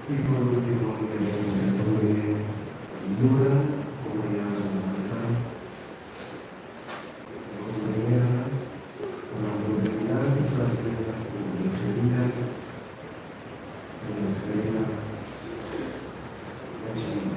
Y por último, tenemos la pobre señora, acompañada de Marcela, compañera, con la oportunidad de placer de despedida de nuestra querida Nachina.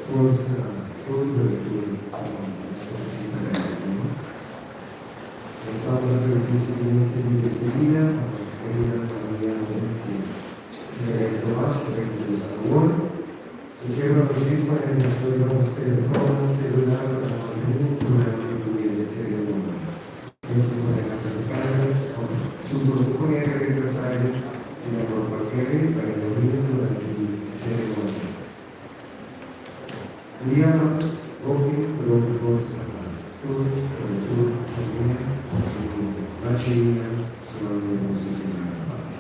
Forsa tur i tur ku Nos ta servicio di misa di despedida pa nos kerida Maria Valencia. Señor Tomás, reclusa awor. Mi kier pa nos djis pone nos riba nos telefonnan celular pa no ring durante di e ceremonia. Nos por pone nan den silent of su no por pone riba silent si nan no por kere pa e no ring durante di e ceremonia. Un dia mas, hopi pero hopi forsa pa tur pero tur famia y cu Machiina su alma por sosega na paz.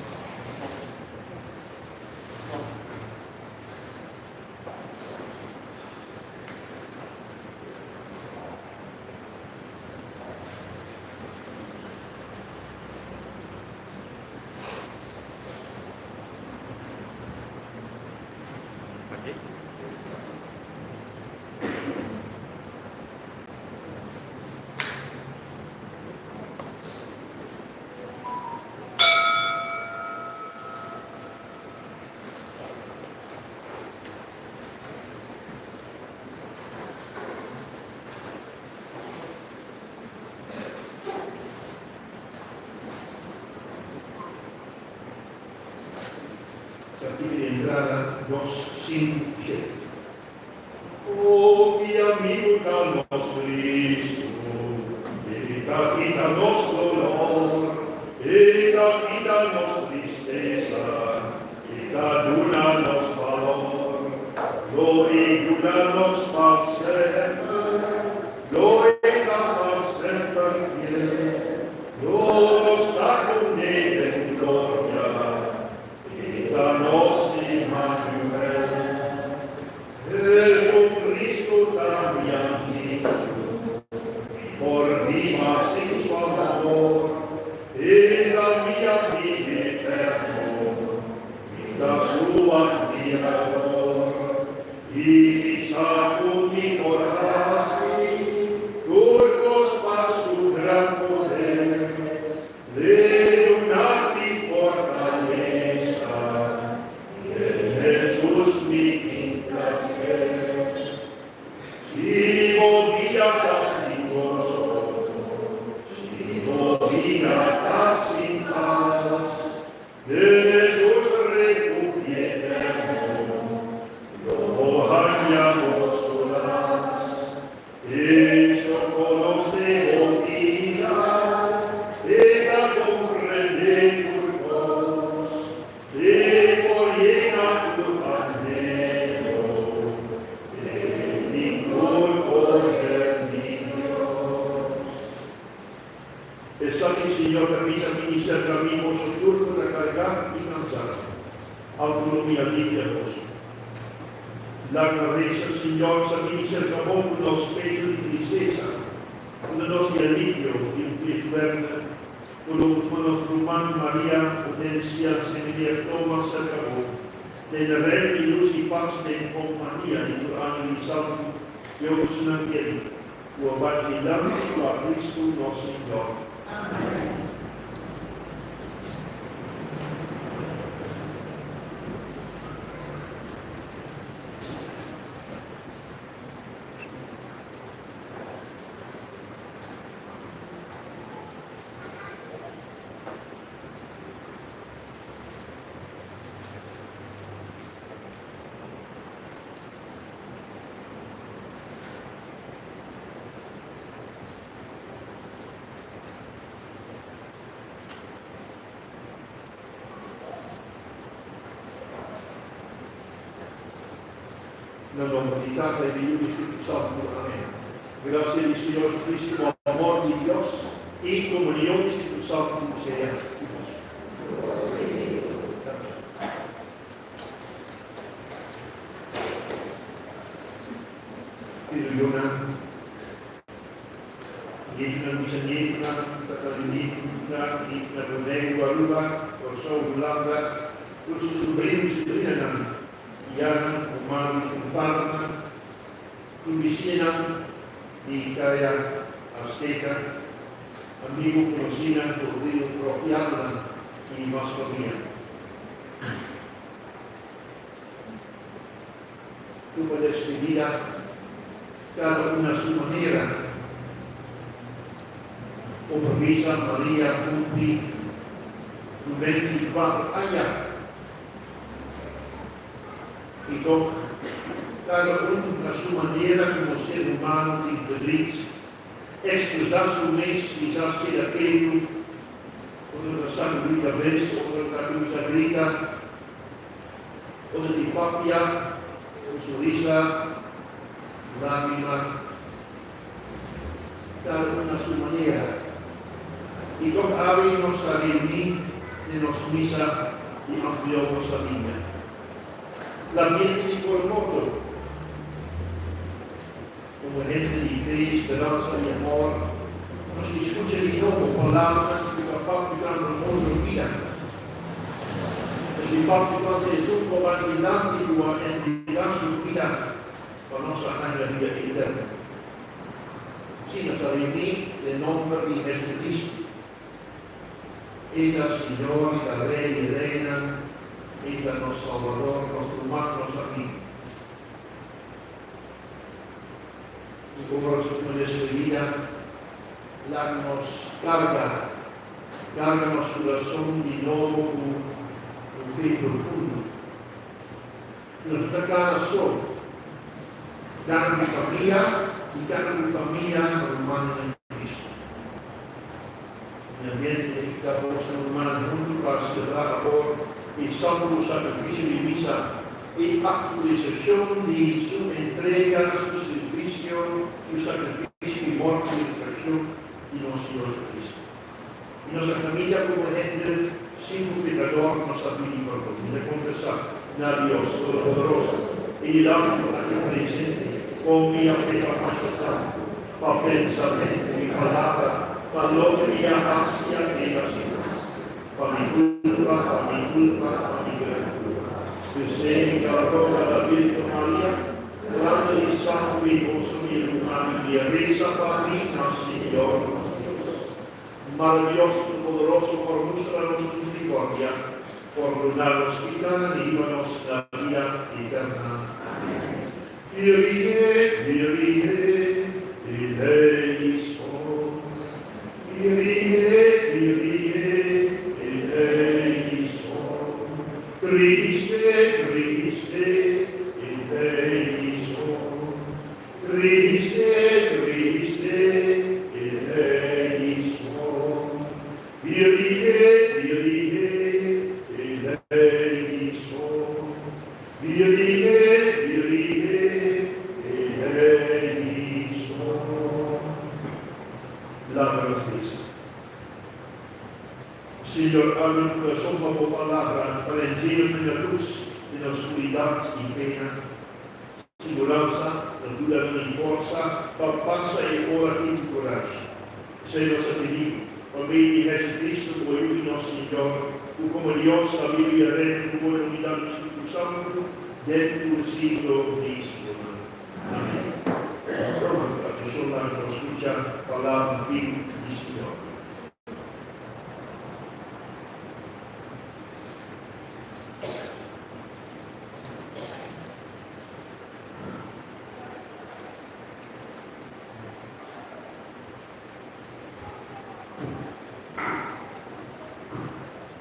Partido di entrada dos sinku shete. Hopi amigu ta nos Cristo, E ta kita nos dolor, E ta kita nos tristesa, E ta duna nos valor. Lo e yuda nos pa semper, Lo e ta pa semper fiel, Lo nos ta kuné den gloria, E ta nos Immanuel. Jesucristo ta mi amigu, Mi por biba sin su amor, E ta mi amigu eterno, Mi ta su admirador. I mi sa ku mi por hasi tur kos pa su gran poder, L'e duna mi fortalesa, Den Hesus mi tin plaser. Si bo bida ta sin goso, Si bo bida ta sin pas, Den Hesus refugio eterno, Lo bo haña bo solas. Laga resa, Señor, sa bini serka Bo ku nos peso di tristesa, ku ta nos di alivio di un fe fuerte, ku lo ku nos ruman Maria Odencia Semilier Thomas serka Bo, den reino di lus i pas den kompania di tur angel i santu, Dios nan keri, ku a bai dilanti pa Kristu nos Señor. Amen. Na nomber di Tata i di Yu i di Spiritu Santu. Amen. Grasia di Señor Jesucristo, amor di Dios i komunion di Spiritu Santu sea ku boso. Iluyunan, Nietunan, bisanietunan, tataranietunan, nietunan Boneiru, Aruba, Kòrsou, Hulanda, tur su subrinu i subrinanan, tianan, rumannan i kumpadernan, tur bisiñanan di Kaya Azteca, amigu, konosínan, kordido, parokianonan i mas famia. Tupa despedida, kada un na su manera. Por misa Maria cumpli 94 aña y toch kada un na su manera como ser humano tin verdriet, expresa su mes kisas keda ketu, otro ta sacudi cabes, otro ta cuminsa grita. Otro di papia, un sonrisa, lágrima, kada un na su manera. I tòg awe nos a reuní den nos misa di anfitrion nos famia. Lamento di por morto, komo hende di fe, speransa i amor, nos di skucha di nobo palabranan ku ta papia tokante un otro bida. Nos di papia tokante Hesus ku a bai dilanti ku a entregá su bida pa nos a haña bida eterno. Sí, nos a reuní den nomber di Jesucristo. E ta Señor, e ta Rey di reynan, e ta nos Salbador, nos ruman, nos amigu. I ora nos tuma despedida, laga nos karga, karga nos kurason di nobo ku un fe profundo. Nos no ta kana so, kana ku famia i kana ku famia rumannan den Kristu. Mi ambiente ta invitá boso rumannan huntu pa selebrá awor e santu sakrifisio di misa. E aktualisashon di Su entrega, Su sakrifisio, Su sakrifisio i morto i resurekshon di nos Señor Jesucristo. I nos a kaminda komo hende sin ku pekador nos a pidi pordon. Mi ta konfesá na Dios Todopoderoso i dilanti ku aki presente kon mi a peka masha tantu, pa pensamentu i palabra, pa loke mi a hasi i a keda sin hasi. Pa mi culpa, pa mi culpa, pa mi gran culpa. P'esei mi ta roga la Virgen Maria, grande di santu i boso mi rumannan i reza pa mi na Señor nos Dios. Mara Dios Todopoderoso por mustra nos misericordia, pordona nos picanan i hiba nos na bida eterna. Amen. Kyrie, Kyrie, eleison. Kyrie, Kyrie, eleison. Christe, Christe, eleison. Christe, Christe, eleison. Kyrie, Kyrie, eleison. Kyrie, Kyrie, eleison. Laga nos bisa, Señor, abri mi kurason pa bo Palabra, pa den dje nos haña lus den nos skuridat i pena. siguransa, na duna nan e forsa pa pasa e ora aki ku kurashi. Esei nos ta pidi pa medio di Jesucristo ku ayu di nos Señor, ku komo Dios ta biba i a reina ku bo na unidat di Spiritu Santu den tur siglo di siglonan. Amen. Toma atenshon nan ku nos skucha palabra bibu di Señor.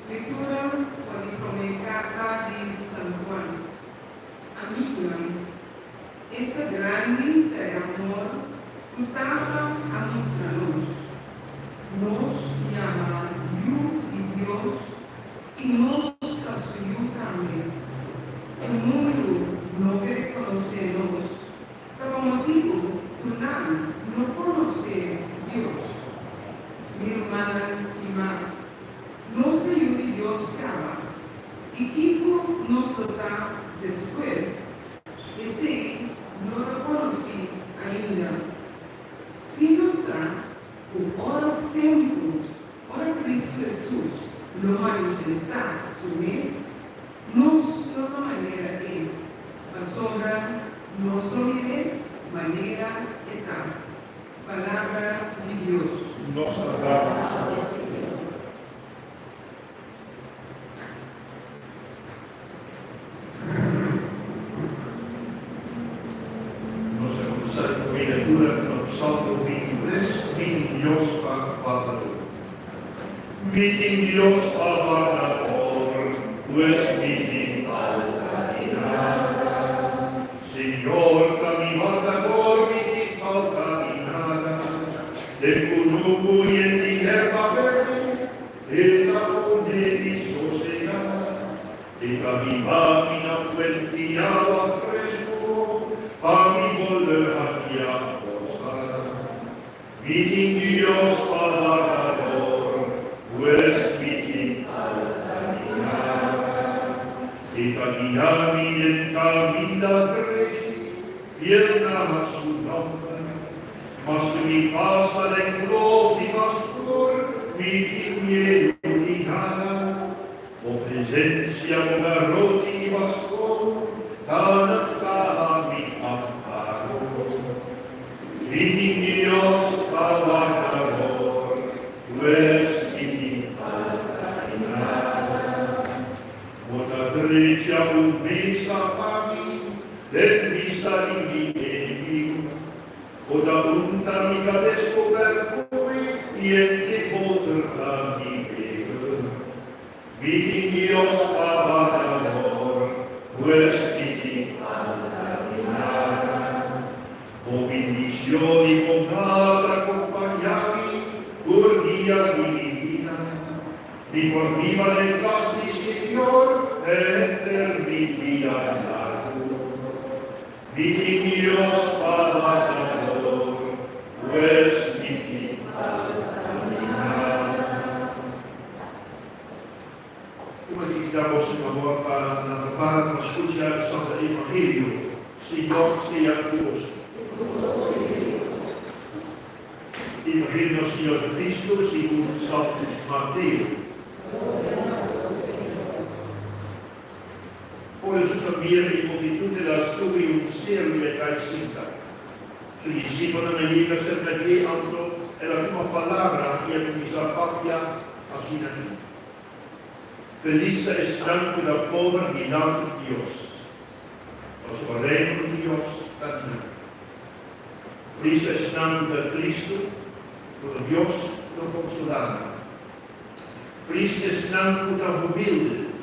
Lectura for di promé karta di San Juan. Amigunan, esta grandi ta e amor ku Tata a mustra nos. Nos yama Yu di Dios i nos ta su yu tambe. E mundu no ke rekonosé nos Ta pa motibu ku nan no konosé Dios. Mi rumannan stimá, nos ta yu di Dios kaba, i kiko nos lo ta despues, esei no ta konosí ainda. Si nos sa ku ora tempu, ora Kristu Hesus lo manifestá su mes, Nos no ta manera e, pasobra nos no mir'é manera e ta. Palabra di Dios. Nos ta daba Señor. Nos a kuminsá e promé lektura ku ta Salmo 23, Mi tin Dios pa wardador. Mi tin Dios pa wardador, pues mi tin falta di nada. Señor ta mi wardador, mi tin falta di nada. Den kunuku yen di yerba berde, E ta pone mi sosegá. E ta hiba mi na fuent'i awa fresku, pa mi bolbe haña forsa. Mi tin Dios pa wardador, pues mi tin falta di nada. E ta guia mi den kaminda drechi, fiel na su nomber. Maske mi pasa den kloof di mas skur, mi tin miedu di nada. Bo presensia, bo garoti i baston ta nan taha mi amparo. Mi tin Dios pa wardador, pues mi tin falta di nada. Bo ta drecha un mesa pa mi den bista di mi enemigu. Bo ta unta mi kabes ku perfume i hende boter ta mi bebe. Mi tin Dios pa wardador, pues mi tin falta di nada. Bo bendicion i bondad ta compaña mi tur dia di mi bida. Mi por biba den cas di Señor henter mi bida largu. Mi tin Dios pa wardador, pues mi tin falta di nada. Kuma di invitá boso awor pa nan prepara pa skucha e Santa Evangelio. Señor sea ku boso. Evangelio di nos Señor Jesucristo segun San Mateo. Ora Jesus a mira e multitud, el a subi un seru i a kai sinta. Su disipelnan a yega serka dje, anto el a tuma palabra i a kuminsá papia asina aki, Felis ta esnan ku ta pober dilanti di Dios, pasobra Reino di Dios ta di nan. Felis ta esnan ku ta tristu, pasobra Dios lo konsolá nan. Felis esnan ku ta humilde,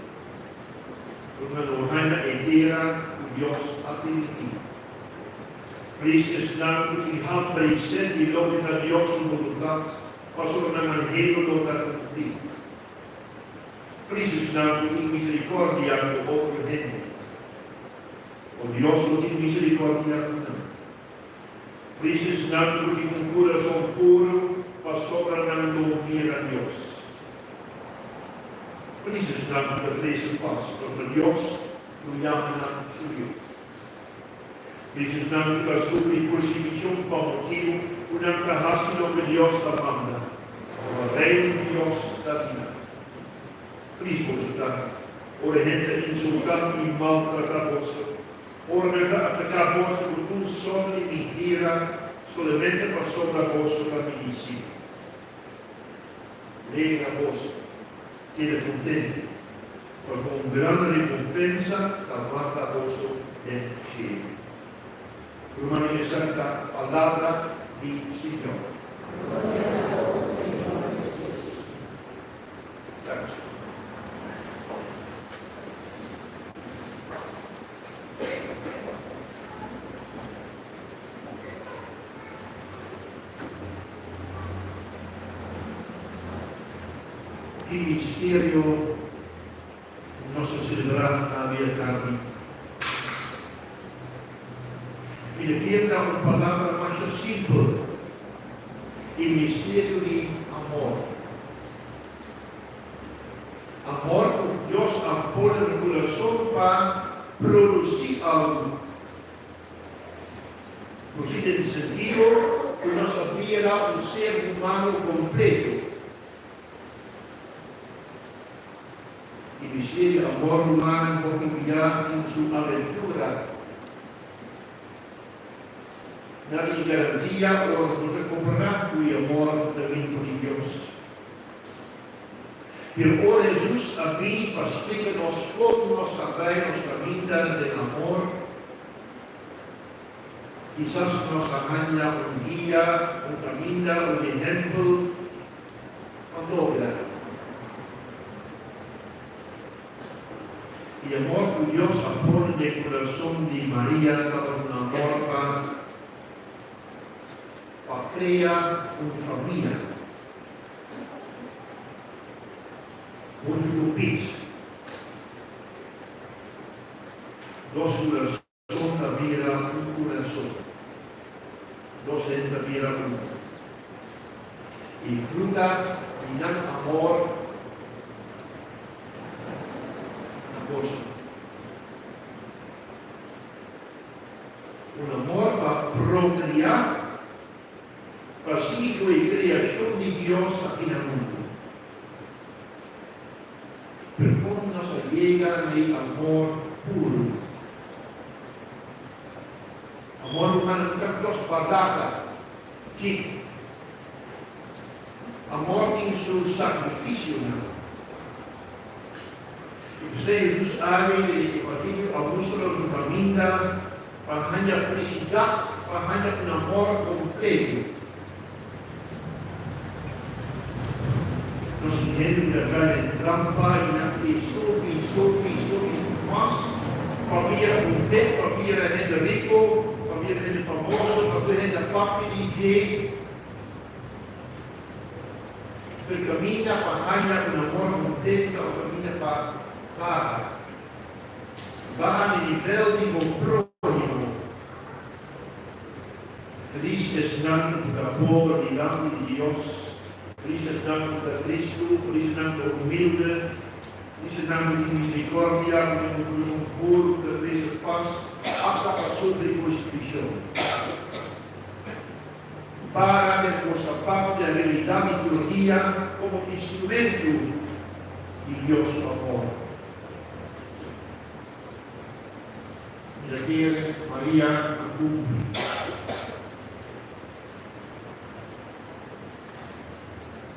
pasobra nan lo haña e tera ku Dios a primintí. Felis esnan ku tin hamber i set di loke ta Dios su boluntat, pasobra nan anhelo lo ta kumplí. Felis esnan ku tin miserikòrdia ku otro hende, o Dios lo tin miserikòrdia ku nan. Fris esnan ku tin un kurason puru, pasobra nan lo mira Dios. Fris esnan ku ta trese pas, pasobra Dios lo yama nan su yu. Felis esnan ku ta sufri persiguishon pa motibu ku nan ta hasi loke Dios ta manda, pasobra Reino di Dios ta di nan. Felis boso ta ora hende ta insultá i maltratá boso, ora nan ta ataká boso ku tur sorto di mintira solamente pasobra boso ta mi disipel. Legra boso, keda kontentu, pasobra un gran rekompensa ta warda boso den shelu. Rumannan, esaki ta palabra di Señor. Gloria na bo, Señor Jesus. Danki. Ki misterio nos a selebrá awe atardi? Mi ta kier ta un palabra masha simpel, e misterio di amor. Amor ku Dios a pone na kurason pa produsí algu. Produsí den sentido ku nos a bira un ser humano kompleto. E misterio amor humano hopi bia den su aventura. Nan e garantia ora no ta kompará ku e amor ku ta bini for di Dios. Pero ora Hesus a bini pa splika nos kon nos ta bai nos kaminda den amor, kisas nos a haña un guia, un kaminda, un ehèmpel pa logra. E amor ku Dios a pone den kurason di Maria tabata un amor pa pa krea un famia huntu ku Pits. Dos kurason ta bira un kurason, dos hende ta bira un. E fruta di nan amor na boso. Un amor pa prokriá, pa sigui ku e kreashon di Dios aki na mundu. Pero kon nos a yega na e amor puru? Amor humano no ta kos barata, chip. Amor tin su sakrifisionan. I p'esei Hesus awe den e Evangelio a mustra nos un kaminda pa haña felisidat, pa haña un amor kompleto. Nos tin hende ku ta kai den trampa i nan ke subi, subi, subi mas pabia un vet, pabia hende riko, pabia hende famoso, pabia hende papia di dje. Pero caminda pa haña un amor completo ta un caminda pa baha. Baha di nivel di bo próhimo. Felis esnan cu ta pober dilanti di Dios, felis esnan cu ta tristu, felis esnan cu ta humilde, felis esnan cu tin misericordia, cu tin un curason puru, cu ta trece pas, hasta pa sufri persecucion. Para den bo sapato di abilidat liturgia komo instrumento di Dios su amor. Mi ta kere Maria a kumpli.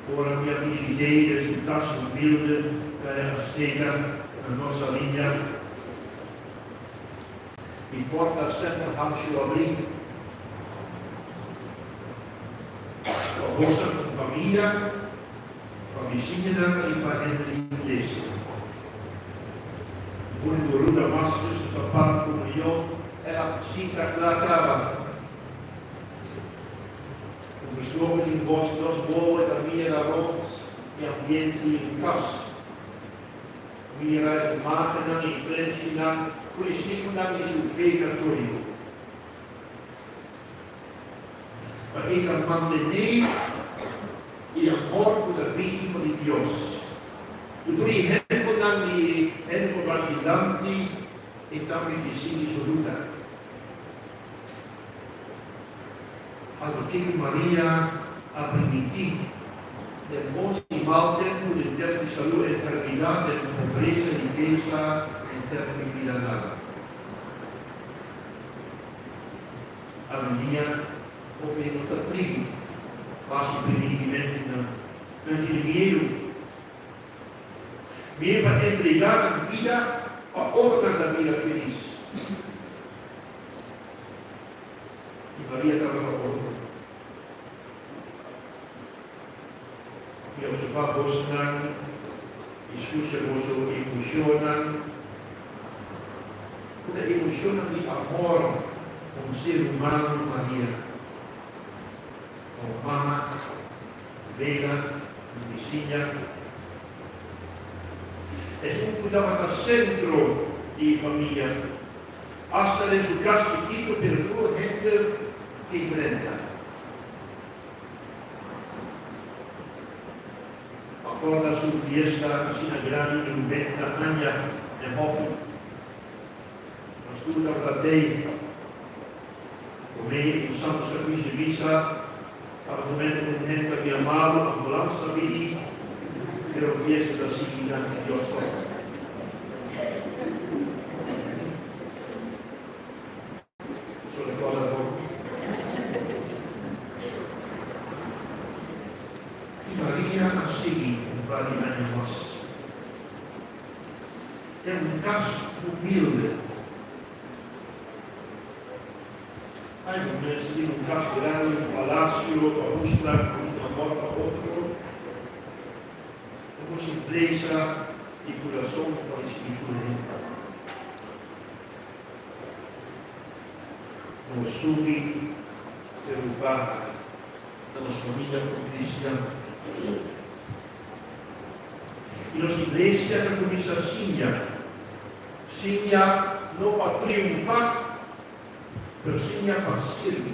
Ora mi a bishit'é den su kas humilde Playa Azteca na Nos Saliña, Mi porta semper hanchu abrí pa boso ku famia, pa bisiñanan i pa hende di iglesia. Un guru Damascus su sapat komunion el a sinta kla kaba. Un besloke di bos dos bobo e ta mira rond e ambiente di un kas. Mira imágennan i prenchinan ku disípulonan di su fe katóliko. Pa e ta mantené e amor ku ta bini for di Dios. Ku tur e ehèmpelnan di e hende ku a bai dilanti, e tambe ke sigui su ruta. Anto kiko Maria a primintí? Den bon i mal tempu, den tempu di salú, enfermidat, den pobresa, rikesa, den tempu di bida largu. Awendia, hopi hende no ta tribi pa hasi primintimentunan. Nan tene miedu. Miedu pa entregá nan bida pa otronan ta bira felis. I Maria tabata otro. Mi observá bosnan i skucha boso emoshonnan, ku ta emoshonnan di amor pa un ser humano, Maria, pa un mama, un wela, un bisiña. Esun ku tabata sentro di e famia, asta den su kas chikitu, pero tur hende tin drenta. Acorda su fiesta asina grandi di 90 aña den Hofi. Nos tur tabata tei. Prome un santo sacrificio di misa tabata momento cu un hende ta bira malo, ambulans a bini, pero fiesta ta sigui danki Dios toch. So recorda bo. I Maria a sigui un par di aña mas. Den un cas humilde. Ai bo mester tin un cas grandi, un palacio pa mustra cu tin amor pa otro. Bo simplesa di curason pa ricibi tur hende. No subi pero baha na nos familia como cristian. Y nos iglesia ta cuminsa siña, siña no pa triunfa, pero siña pa sirbi.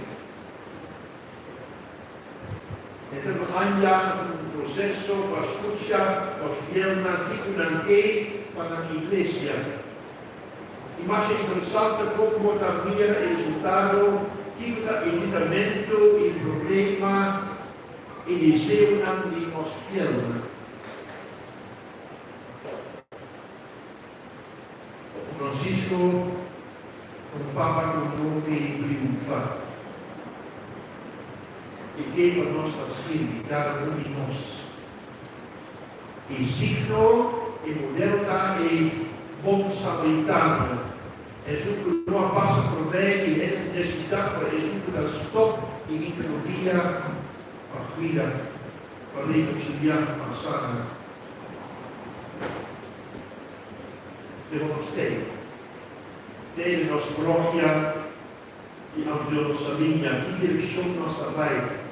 Henter no anja na un proceso pa scucha nos fielnan kico nan ke pa nan iglesia. I masha interesante kon bo ta mira e resultado, kiko ta e litamentu, e problema, e deseonan di nos fielnan. Francisco ta un papa ku no ke triunfá. E ke pa nos ta sirbi kada un di nos. E signo, e modelo ta e bon samaritano, esun ku no a pasa forbij di hende nesesidat, pero esun ku ta stop i hinka rodia pa kuida, pa rekonsiliá, pa sana. Pero nos tei, tei den nos parokia di Antriolo Saliña, ki direkshon nos ta bai?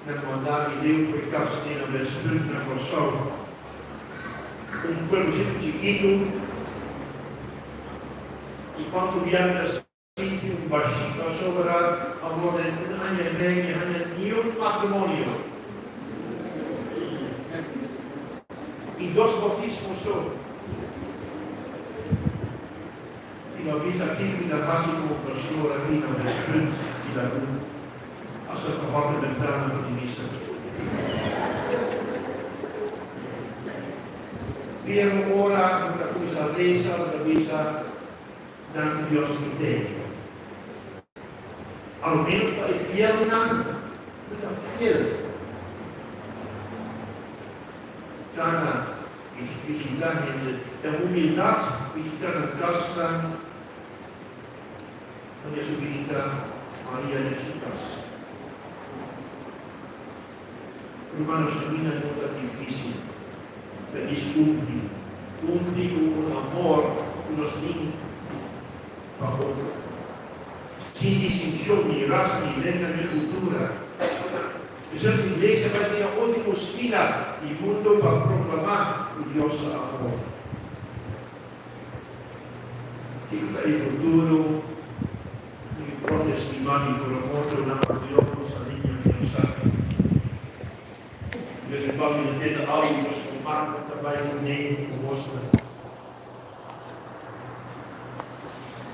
Nan manda mi leu for e kas te na Westpunt na Kòrsou, un pueblosito chikitu, i kuantu bia mi ta sinti un bashí pasobra awor den un aña i mei mi haña niun matrimonio i dos boutismo so. I lo bisa kiko mi ta hasi ku pastor aki na Westpunt di Lagun, hasta ta hòrta bentana for di misa. Pero ora bo ta kuminsá resa, bo ta bisa, Danki Dios mi tei. Al ménos pa e fielnan ku ta fiel. Kana. Bishita hende den humildat, bishita nan kasnan, manera su bishita Maria den su kas. Ruman, nos kaminda no ta difísil, ta djis kumpli, kumpli ku un amor ku nos tin pa otro, sin distinshon ni rasa, ni lenga, ni kultura. Esei su iglesia bai den e ultimo skina di mundo pa proklamá ku Dios ta amor. Kiko ta e futuro di mi propio stimá mi por amor duna Antonio Saliña Fiansa? De bes en cuando mi ta tende algu di Pastor Marco ta bai kuné ku bosnan.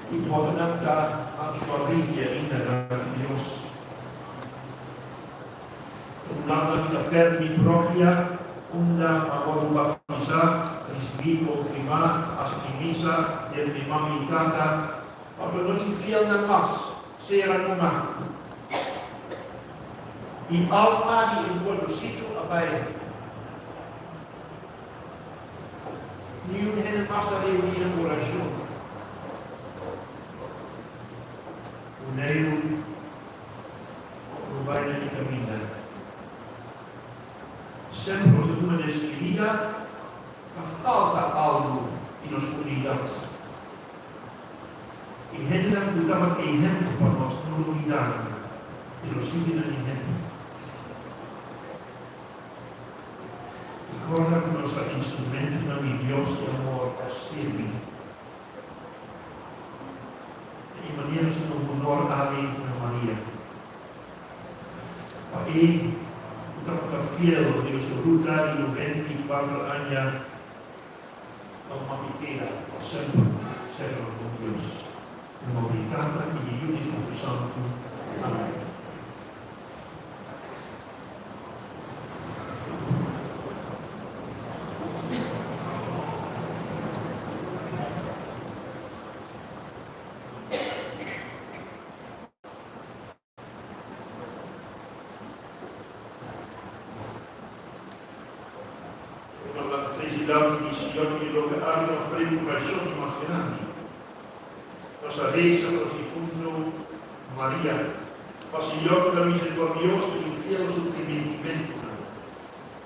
I botonan ta ansuabrí i ainda danki Dios. Un landa mi ta pèrdè mi parokia unda a wòrdu baptisá, risibí, konfirmá, hasi mi misa den mi mami i tata, pasobra no tin fielnan mas, sera numa. Mi alma di e pueblosito a bai. Niun hende mas ta reuní na orashon. Boneiru no bai na e kaminda. Semper nos ta tuma despedida, ta falta algu di nos komunidat. E hendenan ku tabata ehèmpel pa nos no lubidá nan, pero sigui nan ehèmpel. I kòrda ku nos ta instrumentunan di Dios di amor pa sirbi. Den e manera nos ta duna honor awe na Maria, pa e ku tabata fiel riba su ruta di 94 aña pa mami keda pa semper serka nos bon Dios. Na nomber di Tata i di Yu i di Spiritu Santu. Amen. Presidente di Señor di loke a nos preocupacion di mas grandi. Nos a reza pa nos difunto Maria, pa Señor cu ta misericordioso y fiel su primentimentonan.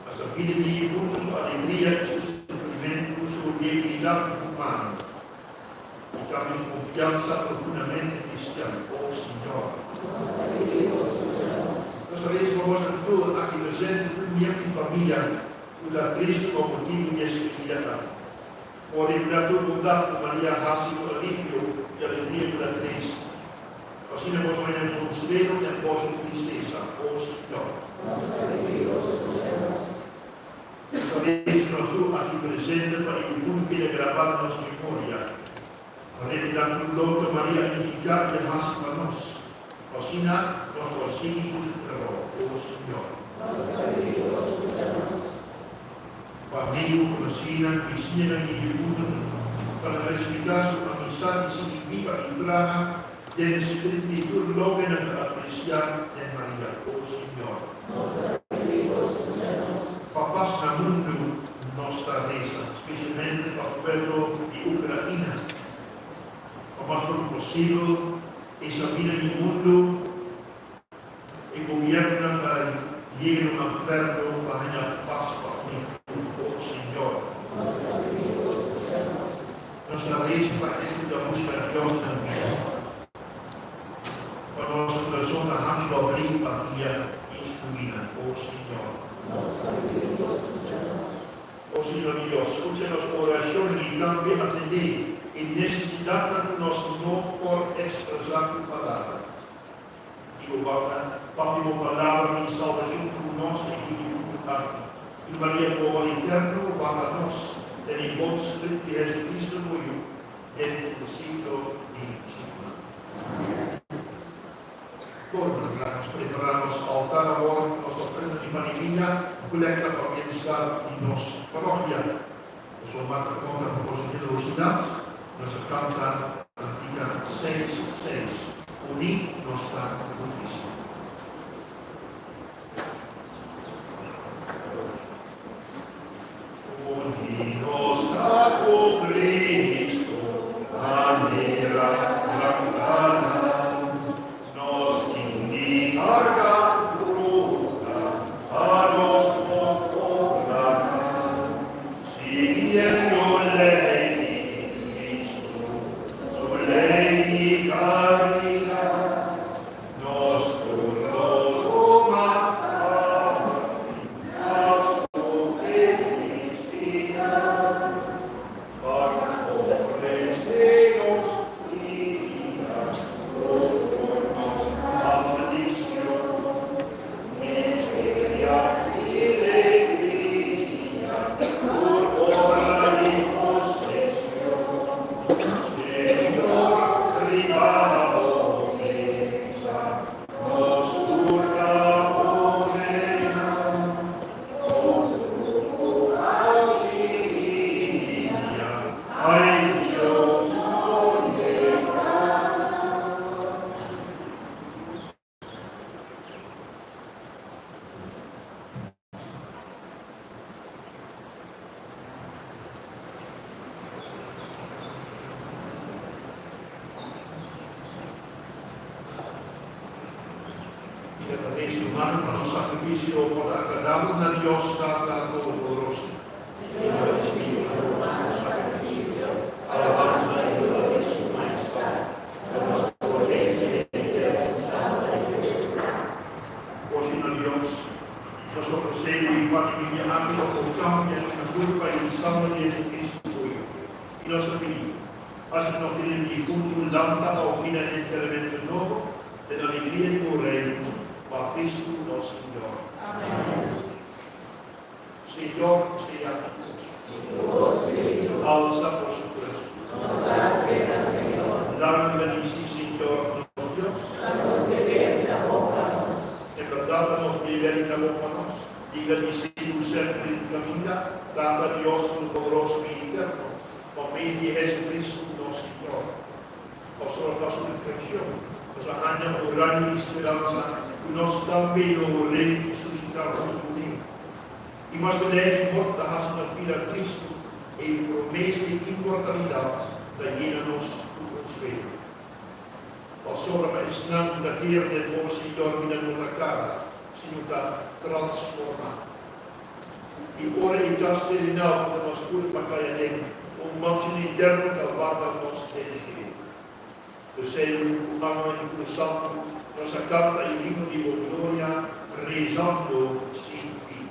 Hasta vida di difunto su alegria y su sufrimento, su debilidad humano y tambe su confianza profundamente cristian. O Señor. Nos ta reza pa boso tur aki presente, tur miembro di familia cu ta triste pa motibo di es bida aki. Por ripla tur bondat ku Maria hasi ku alivio i alegria ku ta trese. Asina boso haña konsuelo den boso tristesa, o Señor. Nos ta bendisi nos tur aki presente pa e difuntu keda grabá den nos memoria. Pa repita tur loke Maria a nifiká i a hasi pa nos, pa asina nos por sigui ku su trabou, o Señor. Pa amigu, konosínan, bisiñanan i difuntonan, pa nan respetá su amistat i sigui biba i traha den spiritu di tur loke nan ta apresiá den Maria. O Señor. Pa pas na mundu nos ta resa, spesialmente pa pueblo di Ukraina. Pa mas pronto posibel e sabina di mundu E gobiernonan ta yega na un akuerdo pa haña pas pa un tur, o Señor. Nos ta resa pa e ku ta buska Dios den nan bida, pa nos kurason ta hanchu abrí pa guia i instruí nan, o Señor. O Señor Dios, skucha nos orashonnan i tambe atendé e nesesidatnan ku nos no por ekspresá ku palabra. I bo banda, papia bo palabra di salbashon ku nos i ku difuntu aki. I Maria Boa Eterno bo banda nos den e bon Spiritu di Hesu-Kristu bo Yu, den tur siglo di siglonan. Por na nos prepara nos altar awor ku nos ofrenda di pan i biña, kolekta pa bienestar di nos parokia. Boso marka kontra pa boso generosidat, nos a kanta kantika seis seis, Uní nos ta ku Kristu. Uní nos ta ku Kristu, manera gran kanan, nos tin di karga fruta pa nos no kobra nan. Siguiendo ley di Cristo, su ley di caridad, nos tur lo tuma parti na su felicidad, pa ofrece nos vida por nos afliccion, miseria y legria, tur ora y posesion. Señor. I ta ta bes humano pa nos sakrifisio por ta agradabel na Dios Tata Todopoderoso. Señor risibi nos sakrifisio, alabansa i gloria di Su Majestad, pa nos probecho den interes di salba di Iglesia. O Señor Dios, nos ofresé Bo i pa di media aki lo por kambia nos na kulpa i salba di Jesucristo Bo Yu. I nos ta pidi, hasi nos tene difuntu lanta pa un bida enteramente nobo, Den alegria di bo Reino, pa Cristo nos Señor. Amen. Señor sea cu boso. Y cu bo spiritu. Alsa boso curason. Nos ta acepta, Señor. Laga gradici Señor nos Dios. Ta nos deber y ta bon pa nos. En berdad ta nos deber y ta bon pa nos, di gradici bo semper y tur caminda, Tata Dios Todopoderoso y Eterno, pa medio di Jesucristo nos Señor. Pasobra pa su reflekshon nos a haña un rayo di speransa ku nos tambe lo resusitá huntu kuné. I maske lei di morto ta hasi nos bira tristu, e promesa di inmortalidat ta yena nos ku konsuelo. Pasobra pa esnan ku ta kere den bo, Señor, bida no ta kaba, sino ta transformá. I ora e kas terminal ku ta nos kurpa kai aden, un mansion eterno ta warda nos den shelu. P'esei, ku alma i ku santu, nos a kanta e himno di bo gloria, rezando sin fin.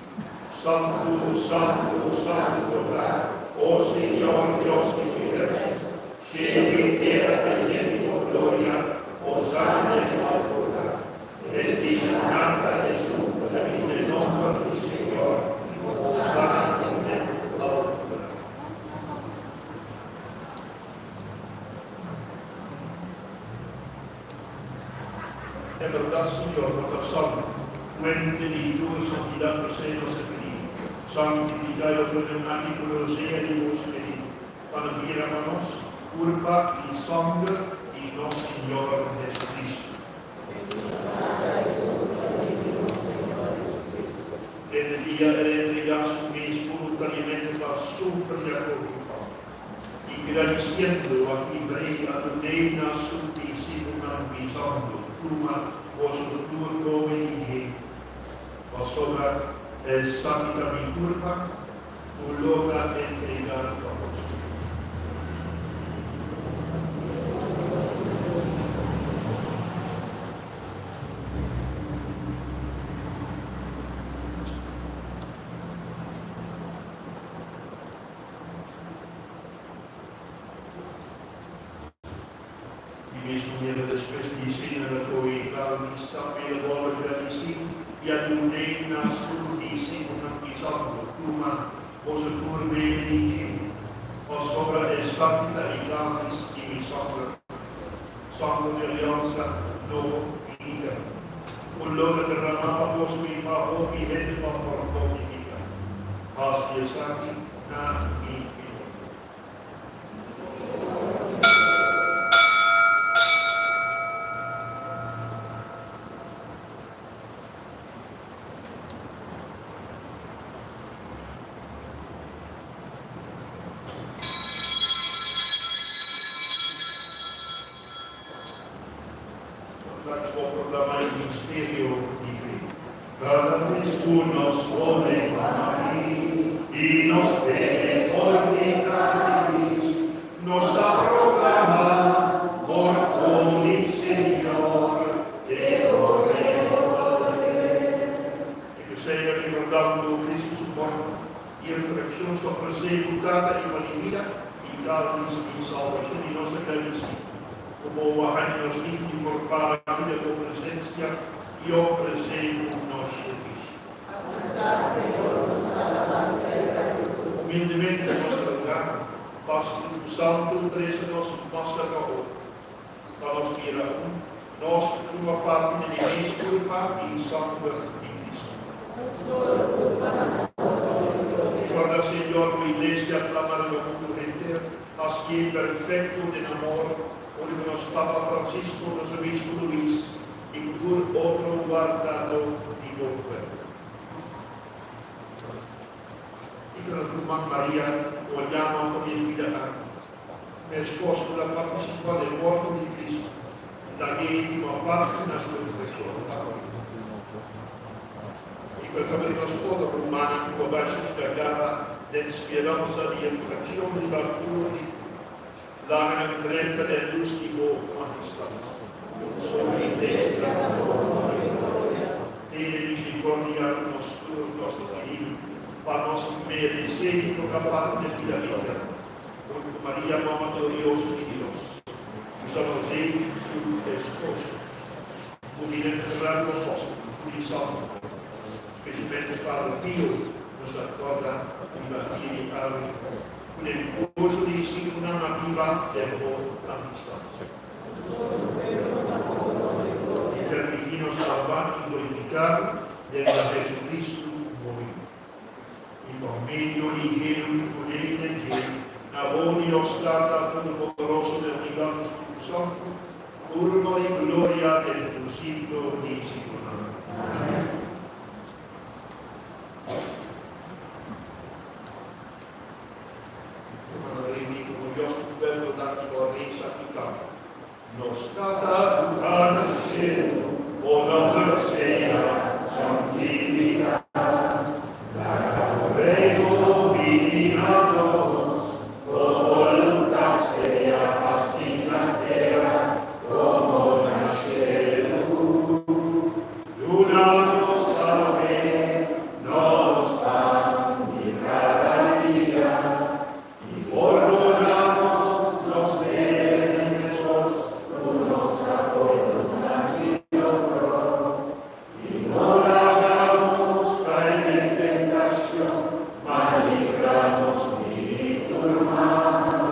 Santu, santu, santu ta, o Señor Dios di universo, shelu i tera ta yen di bo gloria, Hosana den altura. Bendishoná ta esun ku ta bini den nòmber di Señor, Hosana den altura. En bèrdat, Señor, bo ta santu, fuente di tur santidat, p'esei nos ta pidi, santifiká e ofrendanan aki ku rosea di bo Spiritu, pa nan bira pa nos kurpa i sanger di nos Señor Jesucristo. Den e dia el a entregá su mes boluntariamente pa sufri akordo pa i gradisiendo a kibr'é a dun'é na su disipelnan bisando, Tuma boso tur kome di dje, pasobra esaki ta mi kurpa ku lo ta entregá pa boso. Di mes manera despues di esei nan a kohe e kalmis tambe el a bolbe gradisí i a dun'é na su disipelnan bisando, Tuma, boso tur bebe di dje, pasobra esaki ta e kalmis di mi sanger, sanger di aliansa nobo i eterno, ku lo ta derramá pa boso i pa hopi hende pa pordon di piká. Hasi esaki na mi memoria. Laga bo proclama e misterio di fe. Cada bes cu nos pone aki y nos bebe for di Cadiz, nos ta proclama morto di Señor te ora e bolbe. E p'esei recordando Cristo su morto y resurreccion nos ta ofrece cu Tata y pa di bida y Cadiz di salbacion y nos ta gradeci cu bo a haña nos limpi por para bida bo presencia i ofresé bo nos servisio. Aseptá, Señor, nos alabansa i gratitut. Humildemente nos ta rogá pa Spiritu Santu trese nos mas serka otro, pa nos bira un, nos ku tuma parti den e mes kurpa i sanger di Cristo. Un solo kurpa na morto i gloria. Guarda, Señor, bo Iglesia plama riba mundu henter, hasié perfekto den amor, uni ku nos Papa Francisco, nos Obispo Luis, i ku tur otro wardadó di bo pueblo. I ku nos ruman Maria ku a yama for di e bida aki, meskos ku el a partisipá den morto di Cristo. Lag'é tuma parti na su reflekshon. I ku e tabata nos otro rumannan ku a bai sufri gara den speransa di e frakshon riba tur di laga nan drenta den lus di bo majestad. Su Iglesia Tene misericordia ku nos tur, nos ta pidi, pa nos meresé di toka parti den bida eterno, huntu ku Maria, Mama glorioso di Dios, ku San José, su esposo. Ku di Reverendo Apòstel ku di Santu, spesialmente Padre Pio, nos ta rekòrda riba dia di awe ku den goso di disipelnan a biba den bo amistat. I permití nos alabá i glorifiká bo den la Jesucristo bo Yu. I pa medio di dje i ku dje i den dje, na bo Dios Tata Todopoderoso den unidat di Spiritu Santu, Tur honor i gloria den tur siglo di siglonan. Amen. Hermano Remy, como Dios su pueblo danki bo resa i canta. Nos Tata cu ta na cielo, bo nomber sea santifica. Laga bo reino bini na nos, bo boluntad sea haci na tera como na cielo. Duna nos awe nos pan di cada dia, i pordona nos nos debe mescos cu nos a pordona di otro. I no laga nos kai den tentashon, ma libra nos di tur malu.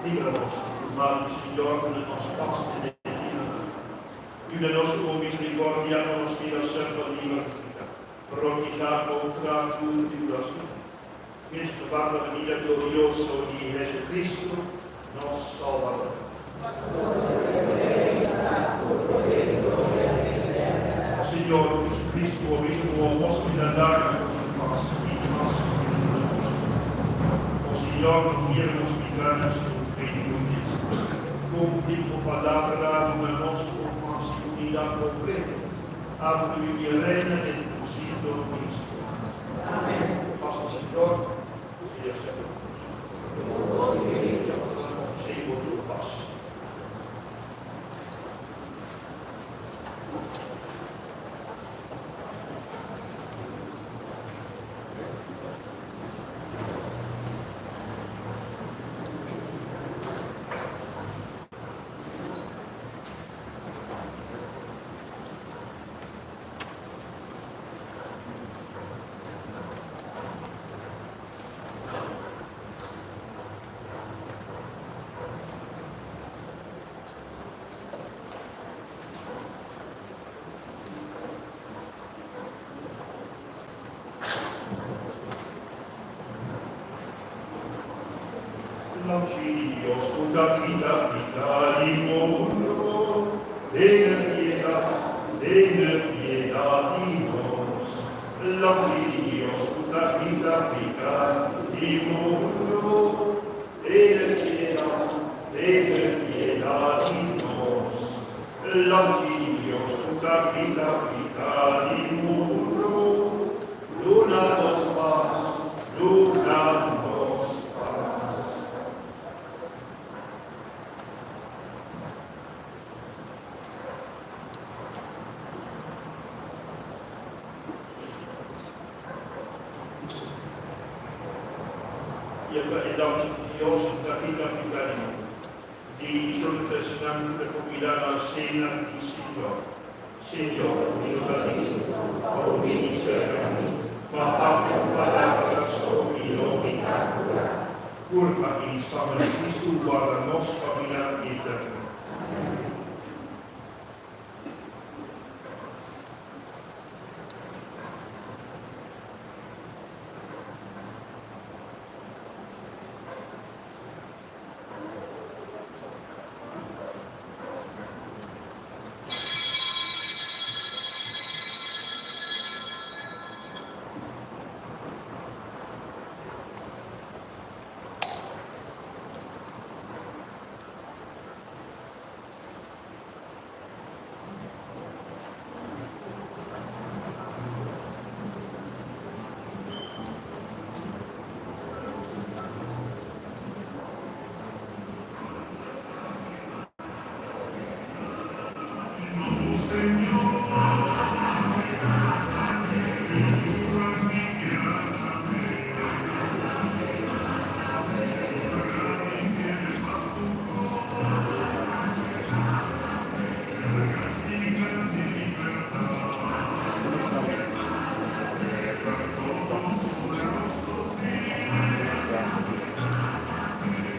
Libra nos di tur malu, Señor, duna nos pas den e dianan. Yuda nos ku bo miserikordia pa nos bira semper liber di piká. Protehá kontra tur tribulashon. Mientras ta warda benida glorioso di Jesucristo, nos Salbador. O Señor Jesucristo, bo bisa ku bo mostra di andar na boso pas i mas na boso. O Señor, no mira nos pikánan sino fe di bo Iglesia. Kumpli ku bo palabra, duna nos bo pas i unidat kompleto. Abo ku bibi i reina den tur siglo di siglonan. Amen. Pas di Señor sea semper ku boso. Ofresé bo tur pas. Lamchi di Dios ku ta kita piká di mundu, tene piedat, tene piedat di nos. Lamchi di Dios ku ta kita piká di mundu, tene piedat, tene piedat di nos. Lamchi di Dios ku ta kita piká di mundu, duna nos pas, duna nos pas. I e ta e Lamchi di Dios ku ta kita piká di mundu. Di solo ta esnan ku ta kumbidá na sena di Señor. Señor, mi no ta digno pa bo bini serka mi, ma papia un palabra so i lo mi ta kurá. Kurpa i sanger di Kristu warda nos pa bida eterno.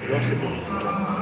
Dios te bendiciona.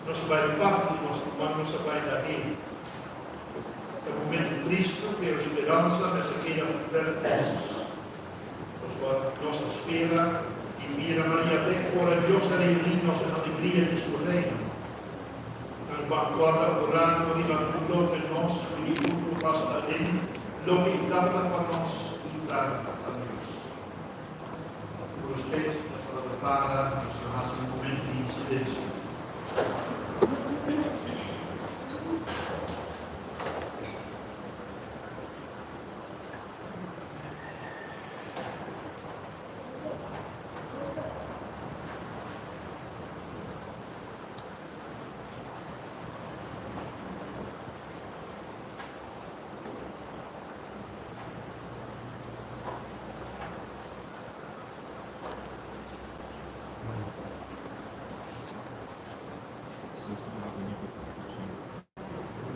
Nos a bai parti nos ruman, nos a bai lag'é. Ta momento tristu, pero speransa mester keda fuerte. Pasobra nos ta spera di mira Maria bek ora Dios a reuní nos den alegria di su Reino. Nos ban guarda orando riba tur loke nos ku di huntu pasa aden, loke i tabata pa nos i ta pa Dios. Ku respet nos tabata para, nos ta hasi un momento di silencio.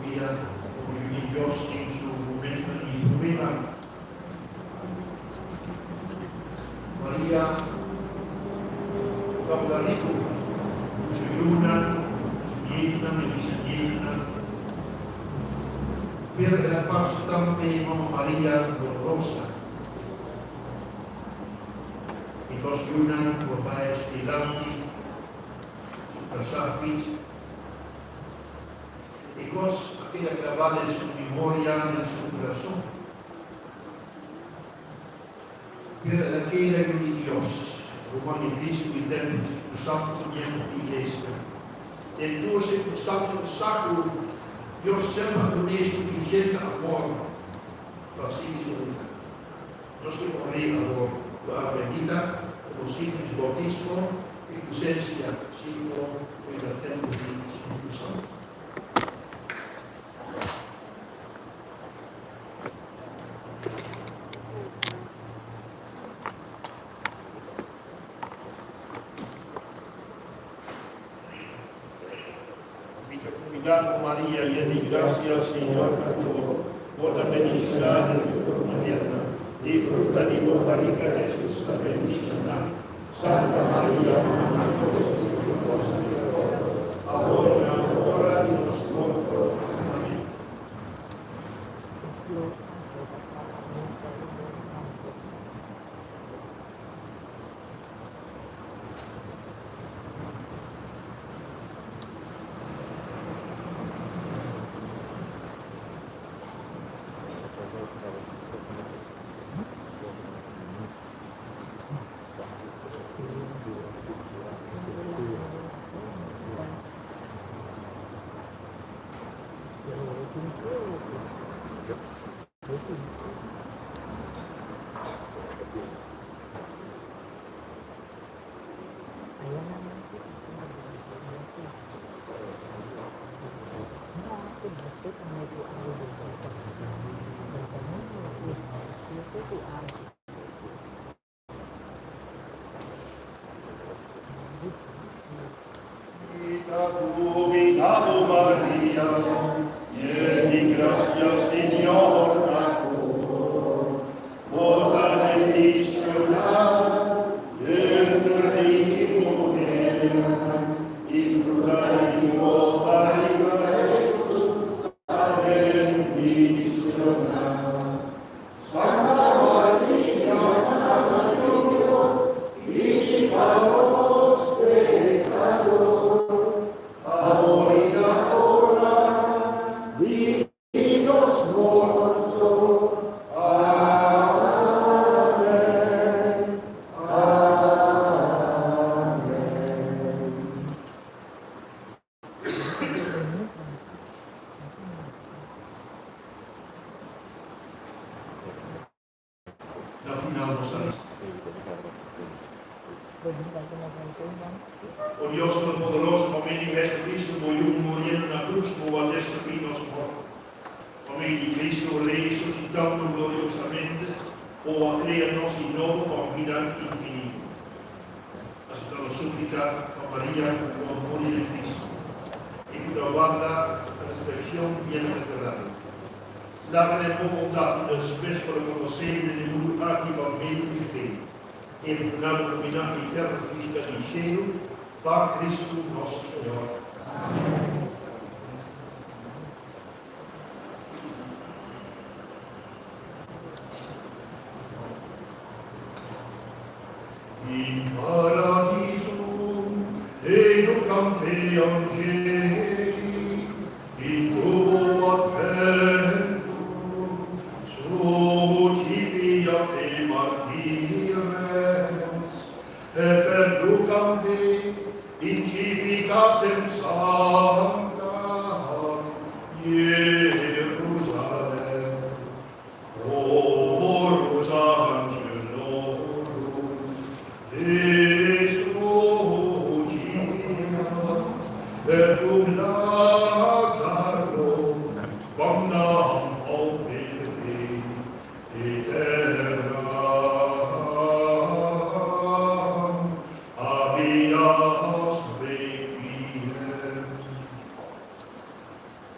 Mira como mi Dios den su momento di prueba. Maria tabata riku ku su yunan, su nietunan i bisnietunan. Pero el a pasa tambe Mama Maria dolorosa. I dos yunan ku a bai su dilanti, su kasá Pete. E kos a keda grabá den su memoria, den su kurason. Pero el a keda yu di Dios, ruman di Cristo i tempel di Spiritu Santu, miembro di Iglesia. Den tur sirkunstansia nos sa ku Dios semper a dun'é sufisiente amor pa sigui su ruta. Nos ke honr'é awor ku agua bendita komo signo di su boutismo i presensia, signo ku e ta tempel di Spiritu Santu. Mi ta kumindá ku Maria yen di grasia, Señor ta ku bo. Bo ta bendishoná entre tur muhernan, i fruta di bo barika, Hesus, ta bendishoná. Santa Maria, Mama di Dios, ruga nos pekador, awor i na ora di nos morto. Amèn. Mi ta kumindá bo Maria, yen di grasia, Señor ta ku bo. Bo ta bendishoná entre di muhernan, i fruta di bo barika, Hesus, ta bendishoná. Santa Maria, Mama di Dios, pidi pa nos pekador, awor i na ora di nos morto. Amen. Amen. Na final nos a resa. O Dios Todopoderoso, pa medio di Jesucristo, bo Yu muriendo na cruz, bo a destruí nos morto. Pa medio di Cristo resucitando gloriosamente, bo a crea nos di nobo pa un bida infinito. Aseptá nos súplika pa Maria ku bo a muri den Kristu i ku ta warda resurekshon bienaventurado. Laga den bo bondat despues pa rekonosé den e mundu aki pa medio di fe i retorná bo kaminante eterno vista di shelu pa Kristu nos Señor. In paradisum educam te angeli, in tuo adventum suscipia te martyres, et perducam te in civicatem sanctam Jerusalem. Chorus angelorum exultat, et cum Lazaro quamdam operti aeternam habeas requiem.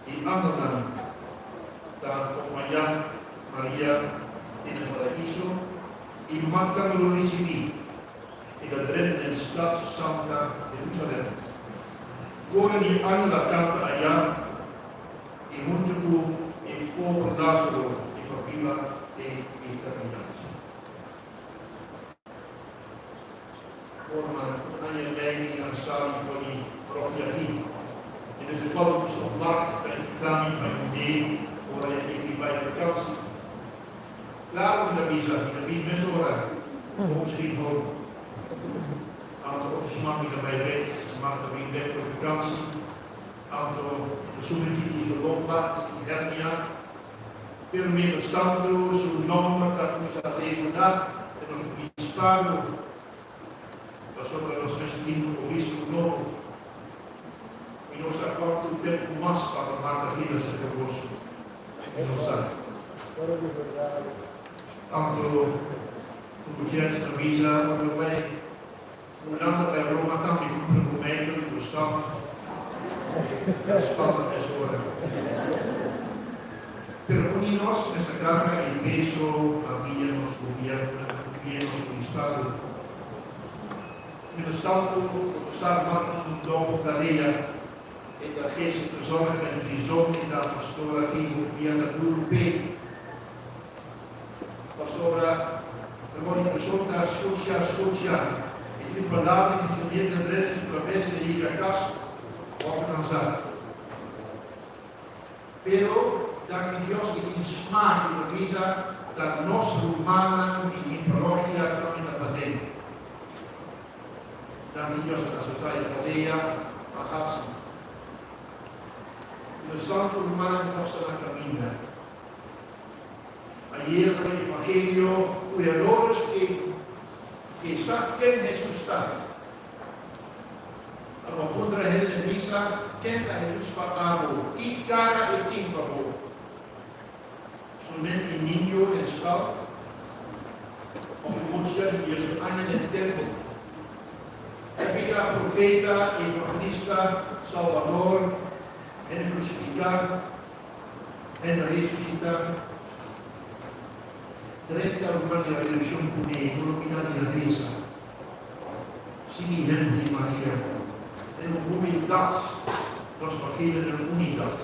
I angelnan ta acompañá Maria den e Paraiso i Magda lo ricibí i ta drenta den stad santa Jerusalem. Coro di angel a canta ayá i huntu cu e pober Lázaro i pa biba den eternidad. Forma un aña mei mi a sali for di parokia aki. De bes en cuando Pastor Mark ta invita mi pa yud'é ora e ki bai vakansi. Claro mi ta bisa, mi ta bin mesora, home sweet home. Anto otro siman mi ta bai bek, Mark ta bin bek for di vakansi. Anto e ta sufri di di su lomba, di hernia. Pero mientras tanto su nomber ta cuminsa resoná den nos obispado, pasobra nos mester tin un obispo nobo. Mi no sa cuantu tempu mas Papa Mark a biba cerca boso. Mi no sa. Anto un muchacho ta bisa, ora mi bai Hulanda bai Roma tambe cumpra cu Michael Gustaf. Spanta mes ora. Pero un di nos mester carga e peso pa guia nos gobierno, guia nos obispado. Mientras tanto, bo sa Martin un don tarea, e ta geestelijk verzorger en prizon, e ta pastor aki, hopi bia ta duru p'e. Pasobra ta wòrdu un persoon ta skucha, skucha, i tin un palabra di pensamiento ta drenta su kabes i ta yega kas òf kansá. Pero, danki Dios i tin smak i ta bisa ta nos rumannan di mi parokia tambe ta paden. Danki Dios a aseptá e tarea pa hasi. Nos santu rumannan nos ta na kaminda. Ayer den Evangelio ku Herodes ke ke sa ken Hesus ta. Abo a puntra hende den bisa, Ken ta Hesus pa abo? Ki kara e tin pa bo? Solamente e niño den stal? Of e mucha di diesun aña den tempel? Of e ta profeta, evangelista, salbador, hende krusifiká? En resusitá drenta ruman di redushon kuné no lo bida di resa. Sigui hèmpel di Maria den un humildat, nos pa keda den unidat.